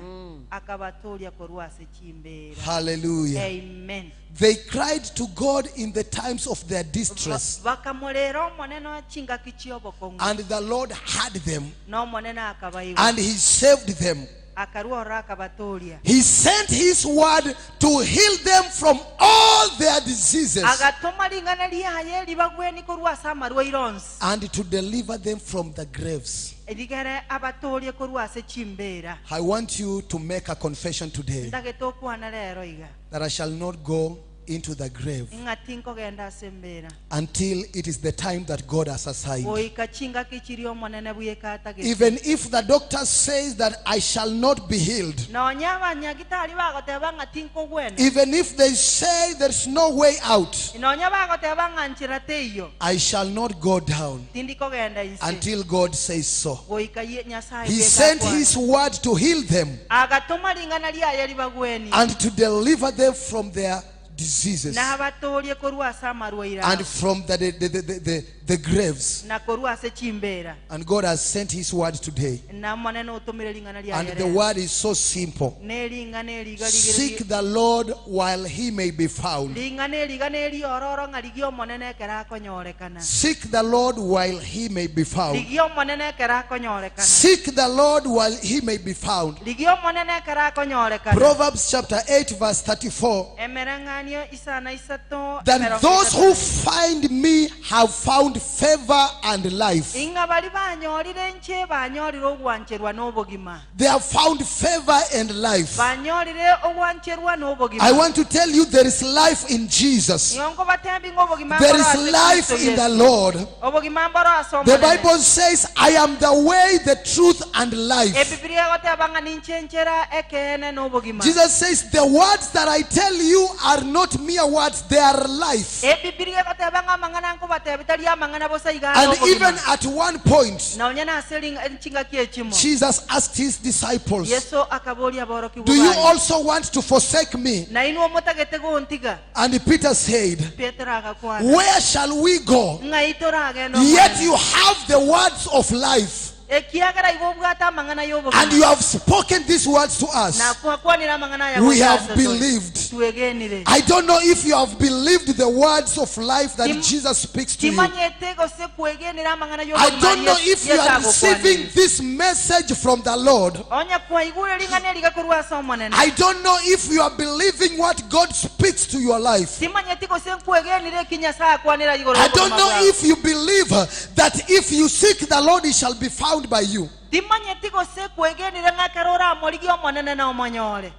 akabatooria korwa ase chimbeera. Hallelujah. Amen. They cried to God in the times of their distress, Bakamorera Omonene chingaki chi'obokong'u, and the Lord heard them na Omonene akabaigwa, and he saved them. akarua ororo akabatooria. He sent his word to heal them from all their diseases Agatoma ring'ana riaye ribagwenie korwa ase amarwaire onsi, and to deliver them from the graves. rigere abatoorie korwa ase chimbeera. I want you to make a confession today Ntagete okwana rero iga. that I shall not go. into the grave Ng'a tinkogenda ase embera. until it is the time that God has assigned. Goika chingaki chiria Omonene bweka atagete. Even if the doctor says that I shall not be healed, Nonya abanyagitari bagoteba ng'a tinkogwena. even if they say there's no way out, Nonya bagoteba ng'a nchera teiyo, I shall not go down tindi kogenda inse. until God says so. Goika ye- Nyasae He bweka sent akwane. his word to heal them Agatoma ring'ana riaye ribagwenie. and to deliver them from their diseases Nabatoorie korwa ase amarwaire and abo, from the, the, the, the, the, the graves. na korwa ase chimbeera. And God has sent his word today. Na Omonene otomire ring'ana riaye And the rero. word is so simple. Ne ring'ana eriga Seek rigere the Lord while he may be found. ring'ana eriga neriororo ng'a rigia Omonene ekero akonyorekana. Seek the Lord while he may be found. Rigia Omonene ekero akonyorekana. Seek the Lord while he may be found. Rigia Omonene ekero akonyorekana. Proverbs chapter 8, verse 34. Emereng'anio isana isato That emerongo those etato who na find me have found favor and life. Ing'a baria banyorire inche banyorire ogwancherwa nobogima. They have found favor and life. Banyorire ogwancherwa nobogima. I want to tell you there is life in Jesus. Nigo nkobatebia ng'a obogima There mboro is ase life Kristo in the Yeso. Lord. Obogima mboro ase The Omonene. Bible says, I am the way, the truth, and life. Ebibilia egoteba ng'a ninche enchera, ekeene, na obogima. Jesus says, The words that I tell you are not mere words, they are life. Ebibilia egoteba ng'a amang'ana nkobatebia tari amang'ana bosa iga are And even obogima. at one point, Nonya nase ring- chingaki echimo, Jesus asked his disciples, Yeso akaboria aborokigwa Do you baye, also want to forsake me? Nainwe motagete gontiga? And Peter said, Petero agakwana, Where shall we go? Ng'ai toragende Yet Omonene? you have the words of life. Ekiagera igo obwate amang'ana And you y'obogima, have spoken these words to na us. kwakwanire amang'ana aya We gocha have ase tore. believed. Twegenire. I don't know if you have believed the words of life that Tim- Jesus speaks to you. Timanyete gose kwegenera amang'ana I y'obogima don't know Yesu if you Yesu are receiving agokwanire. this message from the Lord. Onye kwaigure ring'ana eriga korwa ase Omonene. I don't know if you are believing what God speaks to your life. Timanyeti gose nkwegenire eki Nyasae akwanera igoro I don't y'obogima know bwao. if you believe uh, that if you seek the Lord, he shall be found by you. Timanyeti gose kwegenire ng'a ekero oramorigie Omonene nomonyore.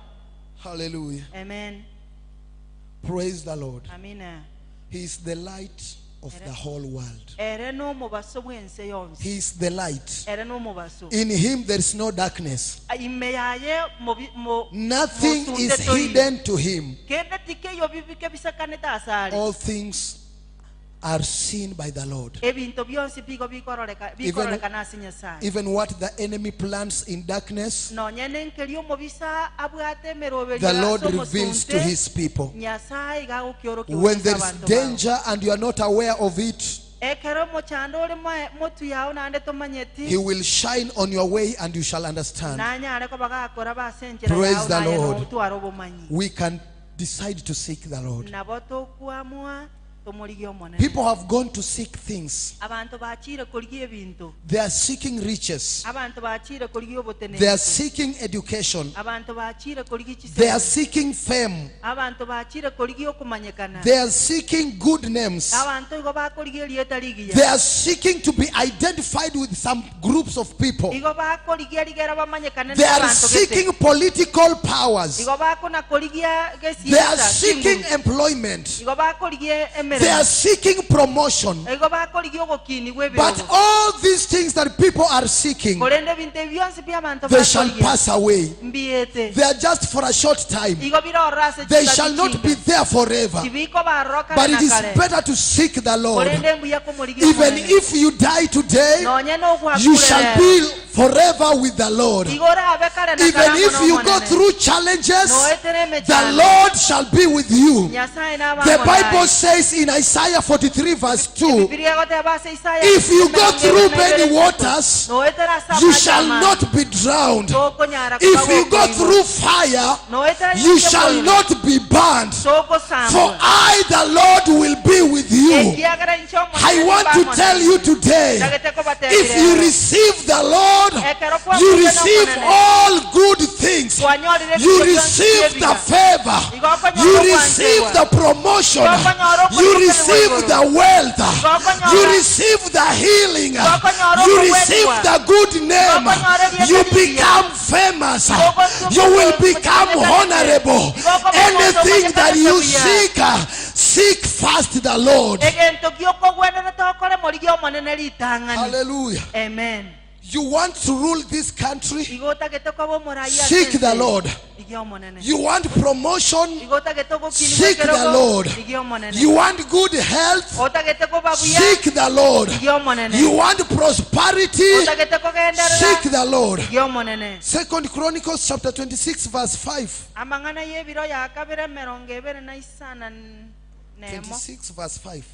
Hallelujah. Amen. Praise the Lord. Amina. He is the light of the whole world. Ere nomobaso bw'ense yonsi. He is the light. Ere nomobaso. In him there is no darkness. Ime yaye mobi- mo- Nothing mosunte is toiyo. hidden to him. Kende tikeiyo bibi kebisakanete asare. All things are seen by the Lord. Ebinto bionsi bigo bikororeka Even, bikororekana ase Nyasaye. even what the enemy plans in darkness, Nonye nenkeri omobisa abwate emeroberio the Lord ase reveals to omosunte, his people. Nyasaye iga agokiorokia When gocha there is abanto bao. danger and you are not aware of it, Ekero omochando ore moe- motu yao naende tomanyeti, he will shine on your way and you shall understand. nanyare koba gakoraba ase enchera Praise yao the naye Lord. notware obomanyi. We can decide to seek the Lord. Nabo tokwamua tomorigie Omonene. People have gone to seek things. Abanto bachire korigia ebinto. They are seeking riches. Abanto bachire korigia They are obotenenku. seeking education. Abanto bachire korigia They are chisemi. seeking fame. Abanto bachire korigia okomanyekana. They are seeking good names. Abanto igo bakorigia erieta rigiya. They are seeking to be identified with some groups of people. Igo bakorigia rigera bamanyekane They are n'abanto gete. seeking political powers. Igo bakona korigia They are gesiasa seeking chinguru. employment. Igo bakorigia They emeremo. are seeking promotion. Igo bakorigia ogokinigwa But ebirogo. all these things that people are seeking, Korende ebinto ebi bionsi bia abanto they shall bakorigia pass away. mbiete. They are just for a short time. Igo birorora ase They chingaki shall not be chinke. there forever. Tibikobarora kare But na it is kare. better to seek the Lord. Korende mbuya komorigia Even Omonene. if you die today, Nonye nogwakure you shall rero. be forever with the Lord. Igo orabe kare na Even kare amo if you go n'Omonene. through challenges, Noetere the emechando. Lord shall be with you. Nyasaye nabe The amo Bible naye. says in Isaiah 43, verse 2 Bibilia egoteba ase Isaya If you go emerongo through ebere na many ibere waters, noetera ase you amache shall amange. not be drowned. Tokonyara If koba you go gokoigwa. through fire, Noetera you inse shall moyo. not be burned. For Togosambwa. I, the Lord, will be with you. Ekiagera inche Omonene I want nimbe to amo tell naye. you today Ndagete kobatebia if you rero. receive the Lord, Ekero you kwamwete receive n'Omonene. all good things. Kwanyorire You ebinto bionsi receive the ebiya. favor. Igo okonyora You receive ogwancherwa. the promotion. Igo okonyora You okoimokerwa receive igoro. the wealth. Igo okonyora- You receive the healing. Igo okonyora You receive okogwenigwa. the good name. Okonyora erieta You rigiya. become famous. Igo ogotuka You will omonto become omonyekanete. honorable. Igo okoba omonto Anything that you omonyekanete buya. seek, seek first the Lord. Egento giokogwenerete okore morigie Omonene ritang'ani. Hallelujah. Amen. You want to rule this country? Igo otagete koba omorai ase Seek the ense, Lord. rigia Omonene. You want promotion? Igo otagete ogokinigwa Seek the ekerogo, Lord. rigia Omonene. You want good health? Otagete koba buya, Seek the Lord. rigia Omonene. You want prosperity? Otagete kogenderera, Seek the Lord. rigia Omonene. Second Chronicles chapter 26 verse 5. Amang'ana y'ebiro ya kabere emerongo ebere na isana nemo. 26 verse 5.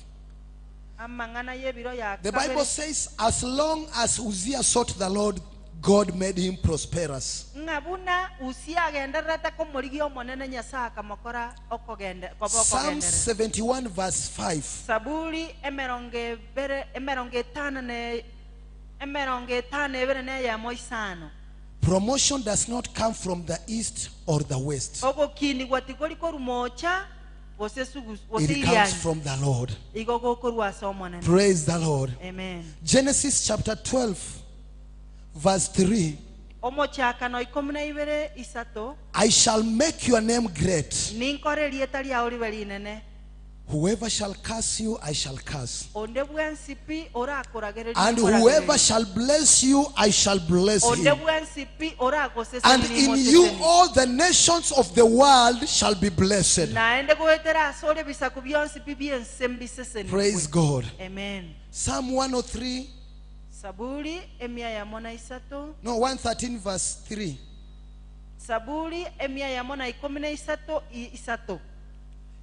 Amang'ana y'ebiro ya The kabere. Bible says, as long as Uzziah sought the Lord, God made him prosperous. Ng'a buna Usia agendererete komorigia Omonene Nyasae akamokora okogende, koba Psalm okogenderera. 71 verse 5. Saburi emerongo ebere, emerongo etano ne emerongo etano ebere na eyemo isano. Promotion does not come from the east or the west. Ogokinigwa tikori korwa moocha gose sugus, gose It comes irianyi. from the Lord. Igo gokorwa ase Omonene. Praise the Lord. Amen. Genesis chapter 12 verse 3. Omochakano ikomi na ibere isato. I shall make your name great. Ninkore erieta riao ribe rinene. Whoever shall curse you, I shall curse. Onde bwensi pi orakoragererie And nkoragererie. whoever shall bless you, I shall bless Onde him. bwensi pi oragosesenie And in you nimosesenie. all the nations of the world shall be blessed. Naende goetera asore ebisaku bionsi pi bi'ense mbisesenigwe. Praise God. Amen. Psalm 103, Saburi emia yamo na isato. no, 113 verse 3. Saburi emia yamo na ikomi na isato isato.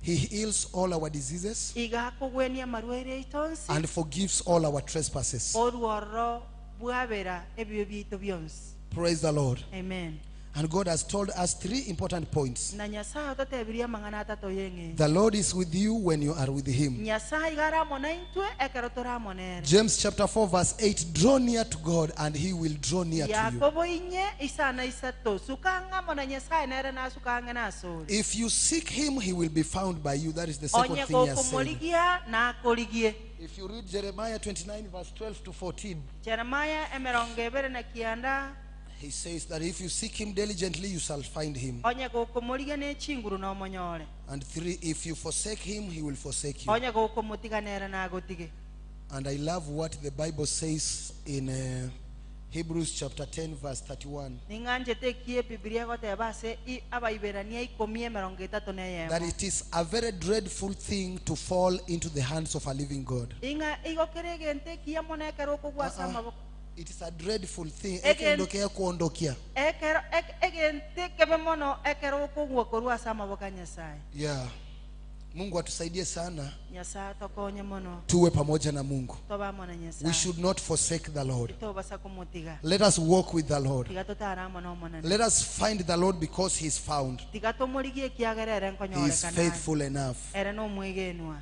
He heals all our diseases Iga akogwenia amarwaire aito onsi. and forgives all our trespasses. Orwororo bwabera ebibe biaito bionsi. Praise the Lord. Amen. And God has told us three important points. Na Nyasaye ototebirie amang'ana atato y'eng'encho. The Lord is with you when you are with him. Nyasaye iga are amo naintwe ekero tore amo nere. James chapter 4 verse 8, draw near to God and he will draw near to you. Yakobo inye isana isato, suka ang'e amo na Nyasaye nere nasuka ang'e nasore. If you seek him, he will be found by you. That is the second Onye thing he has said. gokomorigia nakorigie. If you read Jeremiah 29 verse 12 to 14, Jeremiah emerongo ebere na kianda. He says that if you seek him diligently, you shall find him. Onye gokomorigia ne chinguru nomonyore. And three, if you forsake him, he will forsake you. Onye gokomotiga nere nagotige. And I love what the Bible says in Hebrews chapter 10 verse 31. Ning'anchete eki Ebibilia egoteba ase Abaiberania ikomi emerongo etato na eyemo. That it is a very dreadful thing to fall into the hands of a living God. Ing'a igo kere egento ekiya mono ekero okogwa ase Uh-uh. amaboko. It is a dreadful thing. Egen- Ekendo kekuondokia. Ekero, ek, egento ekebe mono ekero okogwa korwa ase amaboko a Nyasae. Yeah. Mungu atusaidie sana. Nyasae atokonye mono. Tuwe pamoja na Mungu. Tobe amo na We Nyasae. should not forsake the Lord. Titobasa komotiga. Let us walk with the Lord. Tiga totare amo na Omonene. Let us find the Lord because he is found. Tiga tomorigie ekiagera ere He is nkonyorekana. faithful enough. Ere nomwegenwa.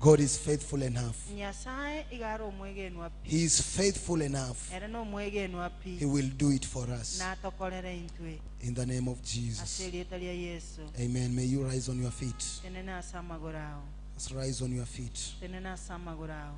God is faithful enough. Nyasae iga are omwegenwa pi. He is faithful enough. Ere nomwegenwa pi. He will do it for us. Natokorere intwe. In the name of Jesus. Ase erieta ria Yeso. Amen. May you rise on your feet. Tenena ase amagoro ao. Let's rise on your feet. Tenena ase amagoro ao.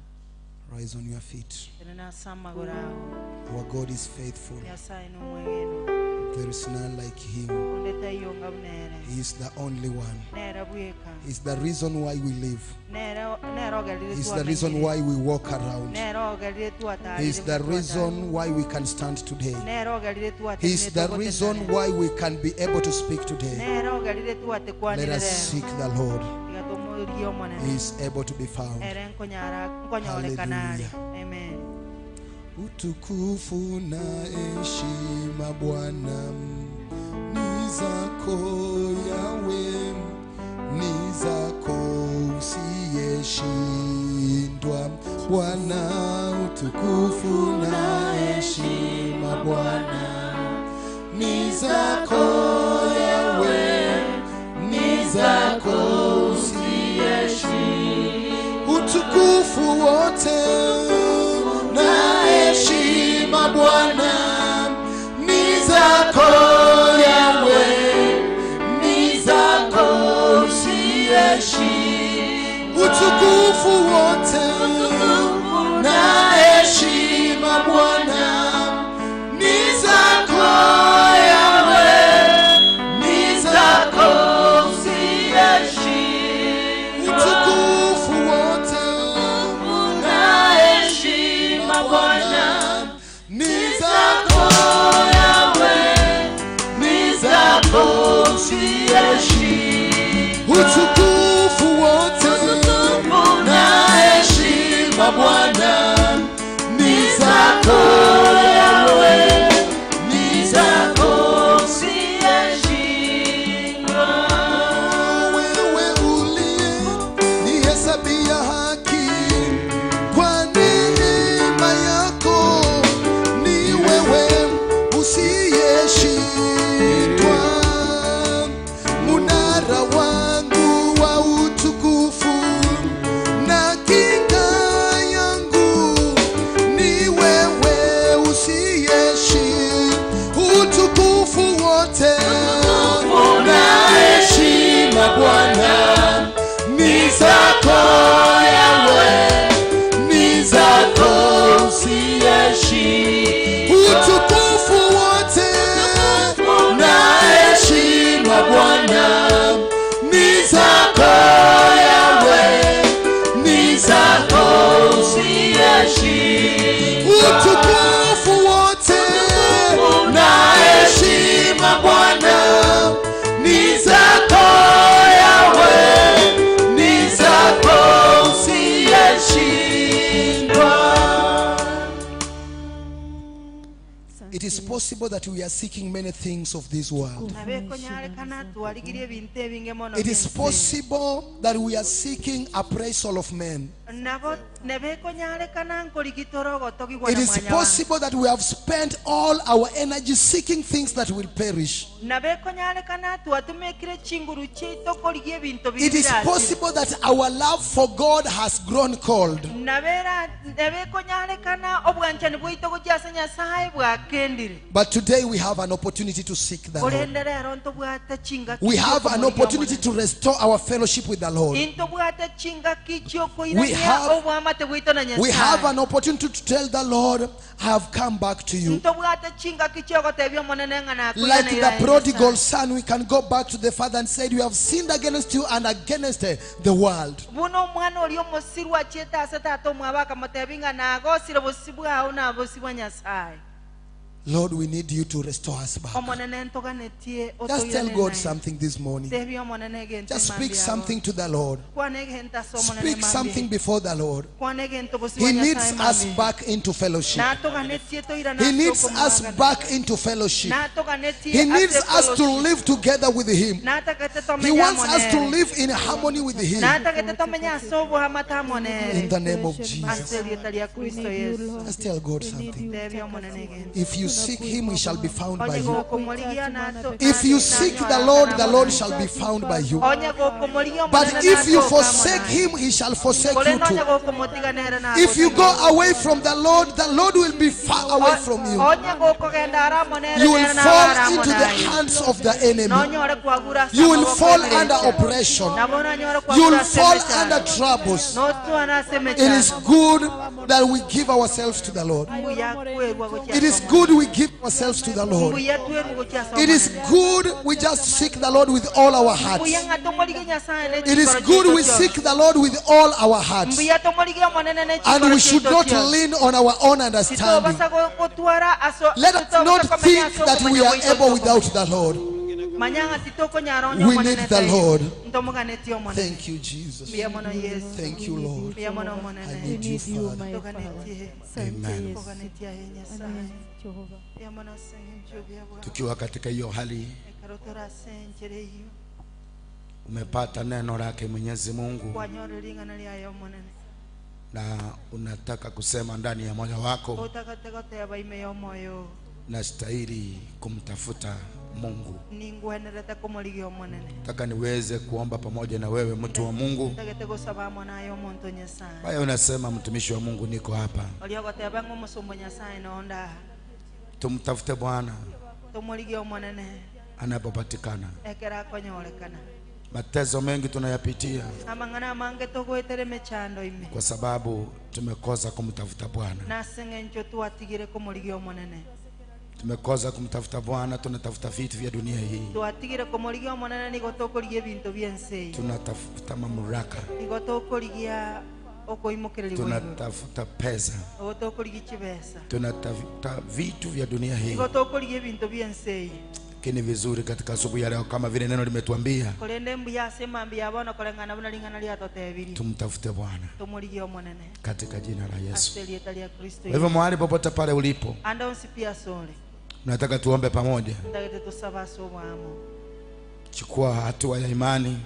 Rise on your feet. Tenena ase amagoro ao. Our God is faithful. Nyasae nomwegenwa. There is none like him. Onde taiyo nga buna ere. He is the only one. Nere bweka. He is the reason why we live. Nere nere ogerire He is the reason twamenyire. why we walk around. Nere ogerire twatarire He is the buna twatarire. reason why we can stand today. Nere ogerire He is twatenenete the ogotenena. reason why we can be able to speak today. Nere ogerire twatekwanire Let us rero. seek the Lord. Tiga tomorigie Omonene. He is able to be found. Ere nkonyara nkonyorekana are. Hallelujah. Amen. Utukufu na heshima Bwana ni zako Yahweh, ni zako usiyeshindwa Bwana. Utukufu na heshima Bwana ni zako Yahweh, ni zako usiyeshindwa. Utukufu wote na heshima Bwana ni zako Utukufu wote na heshima Bwana ni zako Yahweh, ni zako wewe uliye nihesabia haki kwa neema yako, ni wewe usiyeshindwa, munara wangu wa utukufu na kinga yangu, ni wewe usiyeshindwa, utukufu wote na heshima Bwana ni zako Yawe, ni zako usiyeshindwa. Utukufu wote na heshima Bwana ni zako Yawe, ni zako usiyeshindwa. Utukufu wote na heshima Bwana ni zako Yawe, ni zako usiyeshindwa. It is possible that we are seeking many things of this world. Nabekonyarekana twarigirie ebinto ebinge mono It is bi'ense. possible that we are seeking appraisal of men. Nabo nebekonyarekana nkorigitoro ogotogigwa It na is mwanya possible that we have spent all our energy seeking things that will perish. Nabekonyarekana twatumekire chinguru chiaito korigia ebinto biria It is birasire. possible that our love for God has grown cold. Nabera nebekonyarekana obwanchani bwaito gochia ase Nyasaye bwakendire. But today we have an opportunity to seek the Lord. Korende rero ntobwate chingaki We have an chiokomorigia opportunity Omonene. to restore our fellowship with the Lord. Intobwate chingaki We chiokoirania have- obwamate bwaito na We have Nyasaye. an opportunity to tell the Lord, I have come back to you. Ntobwate chingaki chiogotebia Omonene ng'a nakoiranire Like the aye prodigal Nyasaye. son, we can go back to the father and say, We have sinned against you and against the world. Buna omwana oria omosirwa achiete ase tata omwabo akamotebia ng'a nagosire bosio bwao na bosio bwa Nyasaye. Lord, we need you to restore us back. Omonene ntoganetie Just tell otoirane God naye. something this morning. Tebia Omonene egento Just speak mambia something bono. to the Lord. Kwana egento ase Omonene Speak mambia. something before the Lord. Kwana egento bosio bwa He Nyasaye needs us mambia. back into fellowship. Natoganetie toirane He ase needs us okomoagana. back into fellowship. Natoganetie He needs ase us to fellowship. live together with Him. Natagete He tomenye wants amo us to nere. live in harmony with Him. Natagete tomenye ase oboamate amo nere. In the name of Jesus. Ase erieta ria Kristo Yesu. Just tell God something. Tebia Omonene egento. If you seek Him, He shall be found by Onye you. gokomorigia nato- If you seek the Lord, the Lord shall be found by you. Onye gokomorigia But Omonene if you natoka forsake amo naye. Him, He shall forsake you Korende onye too. gokomotiga nere If you nagotiga. go away from the Lord, the Lord will be far away from you. Onye gokogenda are amo nere You will nere nabe are fall amo into the naye. hands of the enemy. Nonyore kwagura ase You will amaboko fall y'emerecha. under oppression. Nabo nonyore You kwagura will ase fall emechando. under troubles. Notwana ase It is emechando. good that we give ourselves to the Lord. Mbuya kwerwa gochia It is ase Omonene. good we give ourselves to the Lord. Mbuya twerwa gochia ase It is Omonene. good we just seek the Lord with all our hearts. Mbuya ng'a tomorigie Nyasaye ne It is chikoro good chiaito we chionsi. seek the Lord with all our hearts. Mbuya tomorigie Omonene ne And chikoro we should chiaito not chionsi. lean on our own understanding. Titobasa gotwara aso Let us titobasa not komenya think ase that we okomanya are gwaito able tokomanya. without the Lord. Manya ng'a titokonyara onye We Omonene need the taiyo. Lord. Ntomoganetie Omonene. Thank you, Jesus. Mbuya mono Yesu. Thank you, Lord. Mbuya mono I Omonene. need you, Father. Toganetie. Amen. Toganetie aye Nyasaye. Mbuya mono ase eng'encho y'obuya bwao. Tukiwa katika hiyo hali, Ekero tore ase enchera eyio, umepata neno lake Mwenyezi Mungu kwanyora ring'ana riaye Omonene. na unataka kusema ndani ya moyo wako, Otagete goteba ime y'omoyo oo, nastahili kumtafuta Mungu. ningwenerete komorigia Omonene. Nataka niweze kuomba pamoja na wewe mtu wa Mungu. Ntagete gosaba amo naye omonto Nyasaye. Ambaye unasema mtumishi wa Mungu, niko hapa. Oria ogoteba ng'a omosomba Nyasaye nonde aa. Tumtafute Bwana Tomorigie Omonene anapopatikana. ekero akonyorekana. Mateso mengi tunayapitia Amang'ana amange togoetera emechando ime. kwa sababu tumekosa kumtafuta Bwana. Nase eng'encho twatigire komorigia Omonene. Tumekosa kumtafuta Bwana, tunatafuta vitu vya dunia hii, Twatigire komorigia Omonene nigo tokorigia ebinto bi'ense eye. tunatafuta mamlaka, Nigo tokorigia okoimokererigwa igoro. tunatafuta pesa, Nigo tokorigia chibesa. tunatafuta vitu vya dunia hii, Nigo tokorigia ebinto bi'ense eye. Lakini vizuri katika asubuhi ya leo, kama vile neno limetuambia, Korende mbuya ase mambia ya bono koreng'ana buna ring'ana riatotebirie. tumtafute Bwana Tomorigie Omonene katika jina la Yesu. ase erieta ria Kristo Kwa hivyo Yesu. mahali popote pale ulipo, Ande onsi pi ase ore, nataka tuombe pamoja. ntagete tosabe ase oboamo. Chukua hatua ya imani,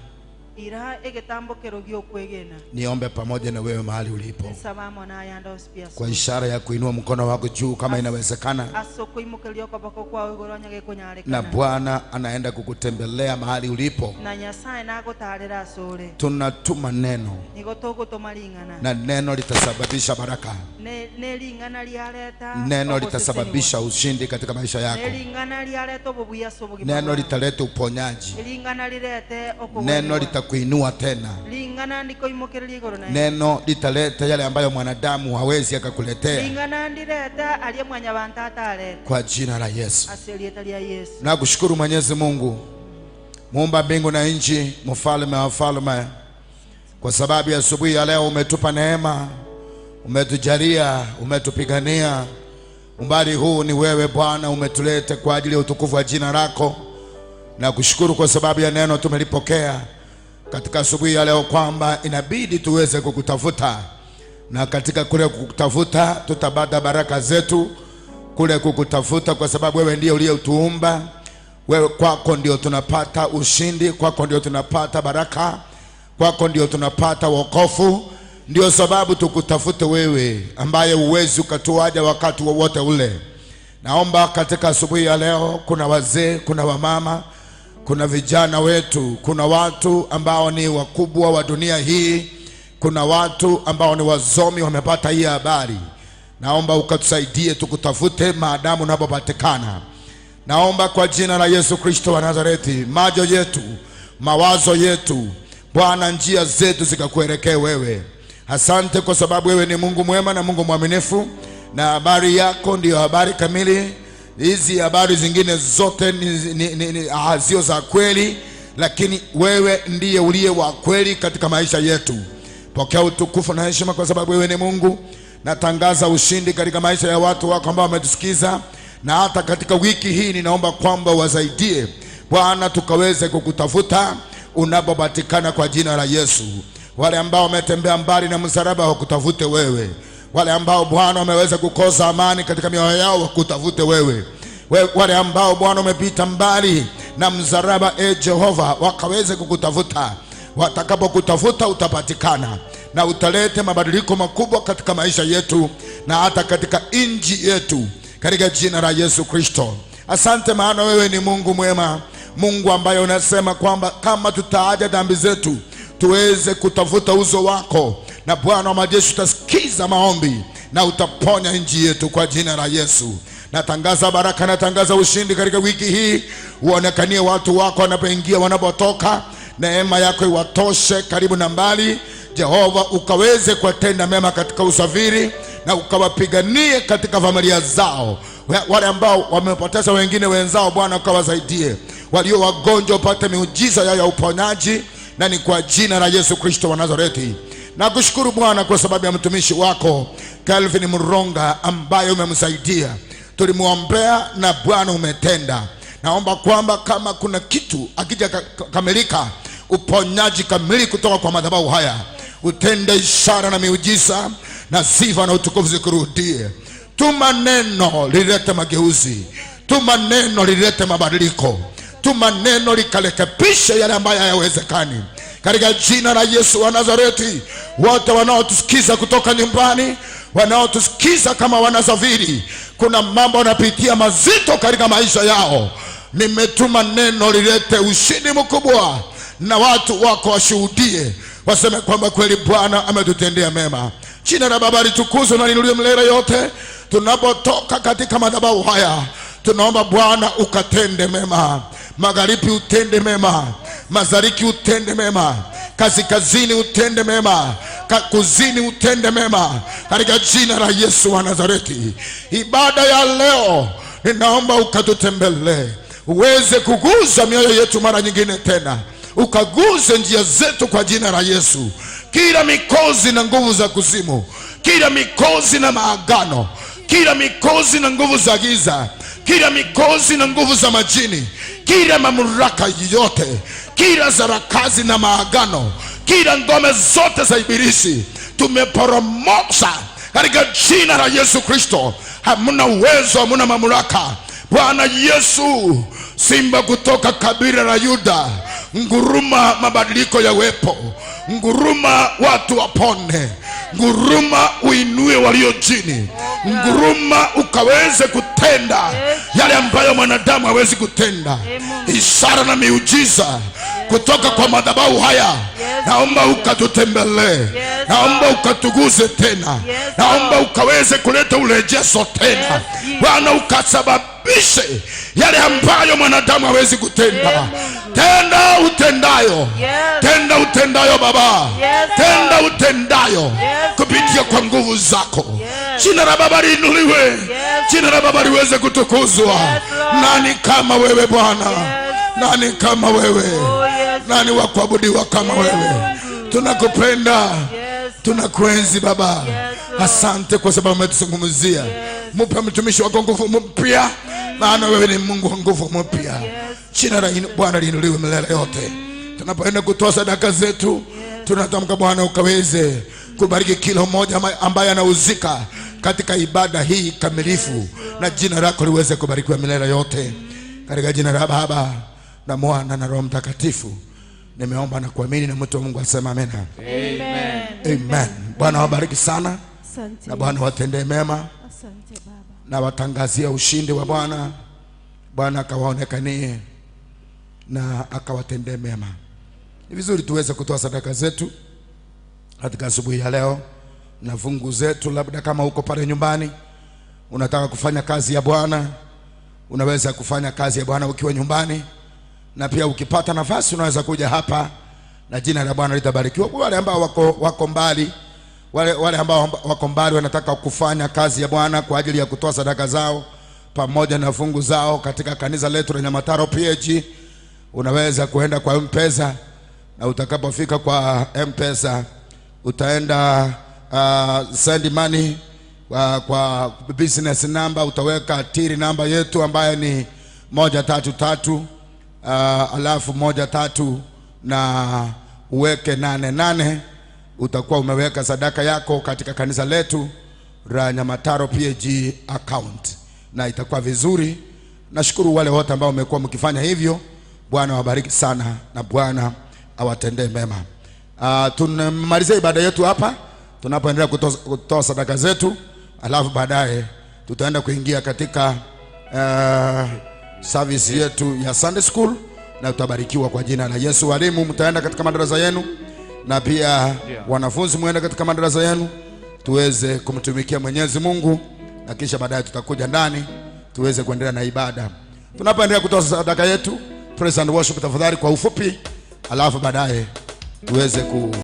Ira egetambokero gi'okwegena, niombe pamoja na wewe mahali ulipo, nsabe amo naye ande onsi pi ase kwa ore. ishara ya kuinua mkono wako juu kama inawezekana, Ase okoimokereria okoboko kwao igoro onye na gekonyarekana. Bwana anaenda kukutembelea mahali ulipo. Na Nyasae nagotaarere ase ore. Tunatuma neno Nigo togotoma ring'ana. na neno litasababisha baraka, Ne, ne ring'ana riareta neno ogosesenigwa. litasababisha ushindi katika maisha Ne yako, ring'ana riareta obobuya ase obogima neno bwao. litaleta uponyaji, Ring'ana rirete neno okogwenigwa. litakuinua tena, Ring'ana ndikoimokereria igoro naende. neno litaleta yale ambayo mwanadamu hawezi akakuletea, Ring'ana ndirete aria mwanyabanto atarete. kwa jina la Yesu. Ase erieta ria Yesu. Nakushukuru Mwenyezi Mungu muumba mbingu na nchi, mfalme wa wafalme, kwa sababu ya asubuhi ya leo umetupa neema, umetujalia, umetupigania. Umbali huu ni wewe Bwana umetuleta kwa ajili ya utukufu wa jina lako. Nakushukuru kwa sababu ya neno tumelipokea katika asubuhi ya leo, kwamba inabidi tuweze kukutafuta na katika kule kukutafuta tutapata baraka zetu kule kukutafuta, kwa sababu wewe ndiye uliyetuumba. Wewe kwako ndio tunapata ushindi, kwako ndio tunapata baraka, kwako ndio tunapata wokovu. Ndio sababu tukutafute wewe, ambaye huwezi ukatuaja wakati wowote ule. Naomba katika asubuhi ya leo, kuna wazee, kuna wamama, kuna vijana wetu, kuna watu ambao ni wakubwa wa dunia hii, kuna watu ambao ni wasomi wamepata hii habari. Naomba ukatusaidie tukutafute maadamu unapopatikana. Naomba kwa jina la Yesu Kristo wa Nazareti, macho yetu, mawazo yetu, Bwana, njia zetu zikakuelekee wewe. Asante kwa sababu wewe ni Mungu mwema na Mungu mwaminifu, na habari yako ndiyo habari kamili. Hizi habari zingine zote ni, ni, ni, ni, ah, sio za kweli, lakini wewe ndiye uliye wa kweli katika maisha yetu. Pokea utukufu na heshima kwa sababu wewe ni Mungu. Natangaza ushindi katika maisha ya watu wako ambao wametusikiza, na hata katika wiki hii ninaomba kwamba wasaidie Bwana, tukaweze kukutafuta unapopatikana kwa jina la Yesu. Wale ambao wametembea mbali na msalaba wakutafute wewe, wale ambao Bwana wameweza kukosa amani katika mioyo yao wakutafute wewe. Wale ambao Bwana wamepita mbali na msalaba, e Jehova, wakaweze kukutafuta. Watakapokutafuta utapatikana na utalete mabadiliko makubwa katika maisha yetu na hata katika nchi yetu, katika jina la Yesu Kristo. Asante, maana wewe ni Mungu mwema, Mungu ambaye unasema kwamba kama tutaaja dhambi zetu tuweze kutafuta uso wako, na Bwana wa majeshi utasikiza maombi na utaponya nchi yetu kwa jina la Yesu. Natangaza baraka, natangaza ushindi katika wiki hii, uonekanie watu wako wanapoingia, wanapotoka. Neema yako iwatoshe karibu na mbali. Jehova, ukaweze kuwatenda mema katika usafiri na ukawapiganie katika familia zao. Wale ambao wamepoteza wengine wenzao, Bwana ukawasaidie. Walio wagonjwa upate miujiza yao ya uponyaji, na ni kwa jina la Yesu Kristo wa Nazareti. Nakushukuru Bwana kwa sababu ya mtumishi wako Calvin Muronga ambaye umemsaidia. Tulimwombea na Bwana umetenda. Naomba kwamba kama kuna kitu akija kamilika, uponyaji kamili kutoka kwa madhabahu haya, utende ishara na miujiza, na sifa na utukufu zikurudie. Tuma neno lilete mageuzi, tuma neno lilete mabadiliko, tuma neno likarekebishe yale ambayo hayawezekani, katika jina la Yesu wa Nazareti. Wote wanaotusikiza kutoka nyumbani, wanaotusikiza kama wanasafiri, kuna mambo wanapitia mazito katika maisha yao, nimetuma neno lilete ushindi mkubwa, na watu wako washuhudie, waseme kwamba kweli Bwana ametutendea mema. Jina la Baba litukuzwe na liinuliwe milele yote. Tunapotoka katika madhabahu haya, tunaomba Bwana ukatende mema, magharibi utende mema, mashariki utende mema, kaskazini utende mema, kusini utende mema, katika jina la Yesu wa Nazareti. Ibada ya leo ninaomba ukatutembelee, uweze kugusa mioyo yetu mara nyingine tena, ukaguze njia zetu kwa jina la Yesu. Kila mikosi na nguvu za kuzimu, kila mikosi na maagano, kila mikosi na nguvu za giza, kila mikosi na nguvu za majini, Kila mamlaka yote, kila sarakazi na maagano, kila ngome zote za Ibilisi tumeporomosa katika jina la Yesu Kristo. Hamuna uwezo, hamuna mamlaka. Bwana Yesu, simba kutoka kabila la Yuda, nguruma mabadiliko yawepo, nguruma watu wapone, nguruma uinue walio chini, nguruma ukaweze kutenda yale ambayo mwanadamu hawezi kutenda, ishara na miujiza kutoka kwa madhabahu haya. Naomba ukatutembelee, naomba ukatuguze tena, naomba ukaweze kuleta urejesho tena Bwana, ukasababishe yale ambayo mwanadamu hawezi kutenda. Tenda utendayo, tenda utendayo Baba, tenda utendayo kupitia kwa nguvu zako. Jina la Baba liinuliwe, jina la Baba liweze kutukuzwa. Nani kama wewe Bwana? Nani kama wewe? Nani wa kuabudiwa kama wewe? Tunakupenda, tunakuenzi Baba. Asante kwa sababu umetuzungumzia. Mupe mtumishi wako nguvu mpya, maana wewe ni Mungu wa nguvu mpya. Jina la Bwana liinuliwe milele yote. Tunapoenda kutoa sadaka zetu, tunatamka Bwana ukaweze kubariki kila mmoja ambaye anahusika katika ibada hii kamilifu, na jina lako liweze kubarikiwa milele yote, katika jina la Baba na Mwana na Roho Mtakatifu nimeomba na kuamini, na mtu wa Mungu asema amena. Amen. Amen. Bwana wabariki sana. Asante. Na Bwana watendee mema. Asante Baba. Na watangazia ushindi wa Bwana. Bwana akawaonekanie na akawatendee mema. Ni vizuri tuweze kutoa sadaka zetu katika asubuhi ya leo na fungu zetu. Labda kama uko pale nyumbani unataka kufanya kazi ya Bwana, unaweza kufanya kazi ya Bwana ukiwa nyumbani, na pia ukipata nafasi unaweza kuja hapa na jina la Bwana litabarikiwa. Kwa wale ambao wako mbali, wale ambao wako mbali wanataka kufanya kazi ya Bwana kwa ajili ya kutoa sadaka zao pamoja na fungu zao katika kanisa letu la Nyamataro PAG, unaweza kuenda kwa M-Pesa, na utakapofika kwa M-Pesa utaenda send money kwa business number, utaweka tiri namba yetu ambayo ni 133, alafu 13 na uweke 88. Utakuwa umeweka sadaka yako katika kanisa letu la Nyamataro PAG account, na itakuwa vizuri. Nashukuru wale wote ambao wamekuwa mkifanya hivyo. Bwana awabariki sana na Bwana awatendee mema. Tunamalizia ibada yetu hapa tunapoendelea kutoa sadaka zetu, alafu baadaye tutaenda kuingia katika service yetu ya Sunday School na tutabarikiwa kwa jina la Yesu. Walimu mtaenda katika madarasa yenu, na pia wanafunzi muende katika madarasa yenu, tuweze kumtumikia Mwenyezi Mungu, na kisha baadaye tutakuja ndani tuweze kuendelea na ibada. Tunapoendelea kutoa sadaka yetu, praise and worship tafadhali kwa ufupi, alafu baadaye tuweze ku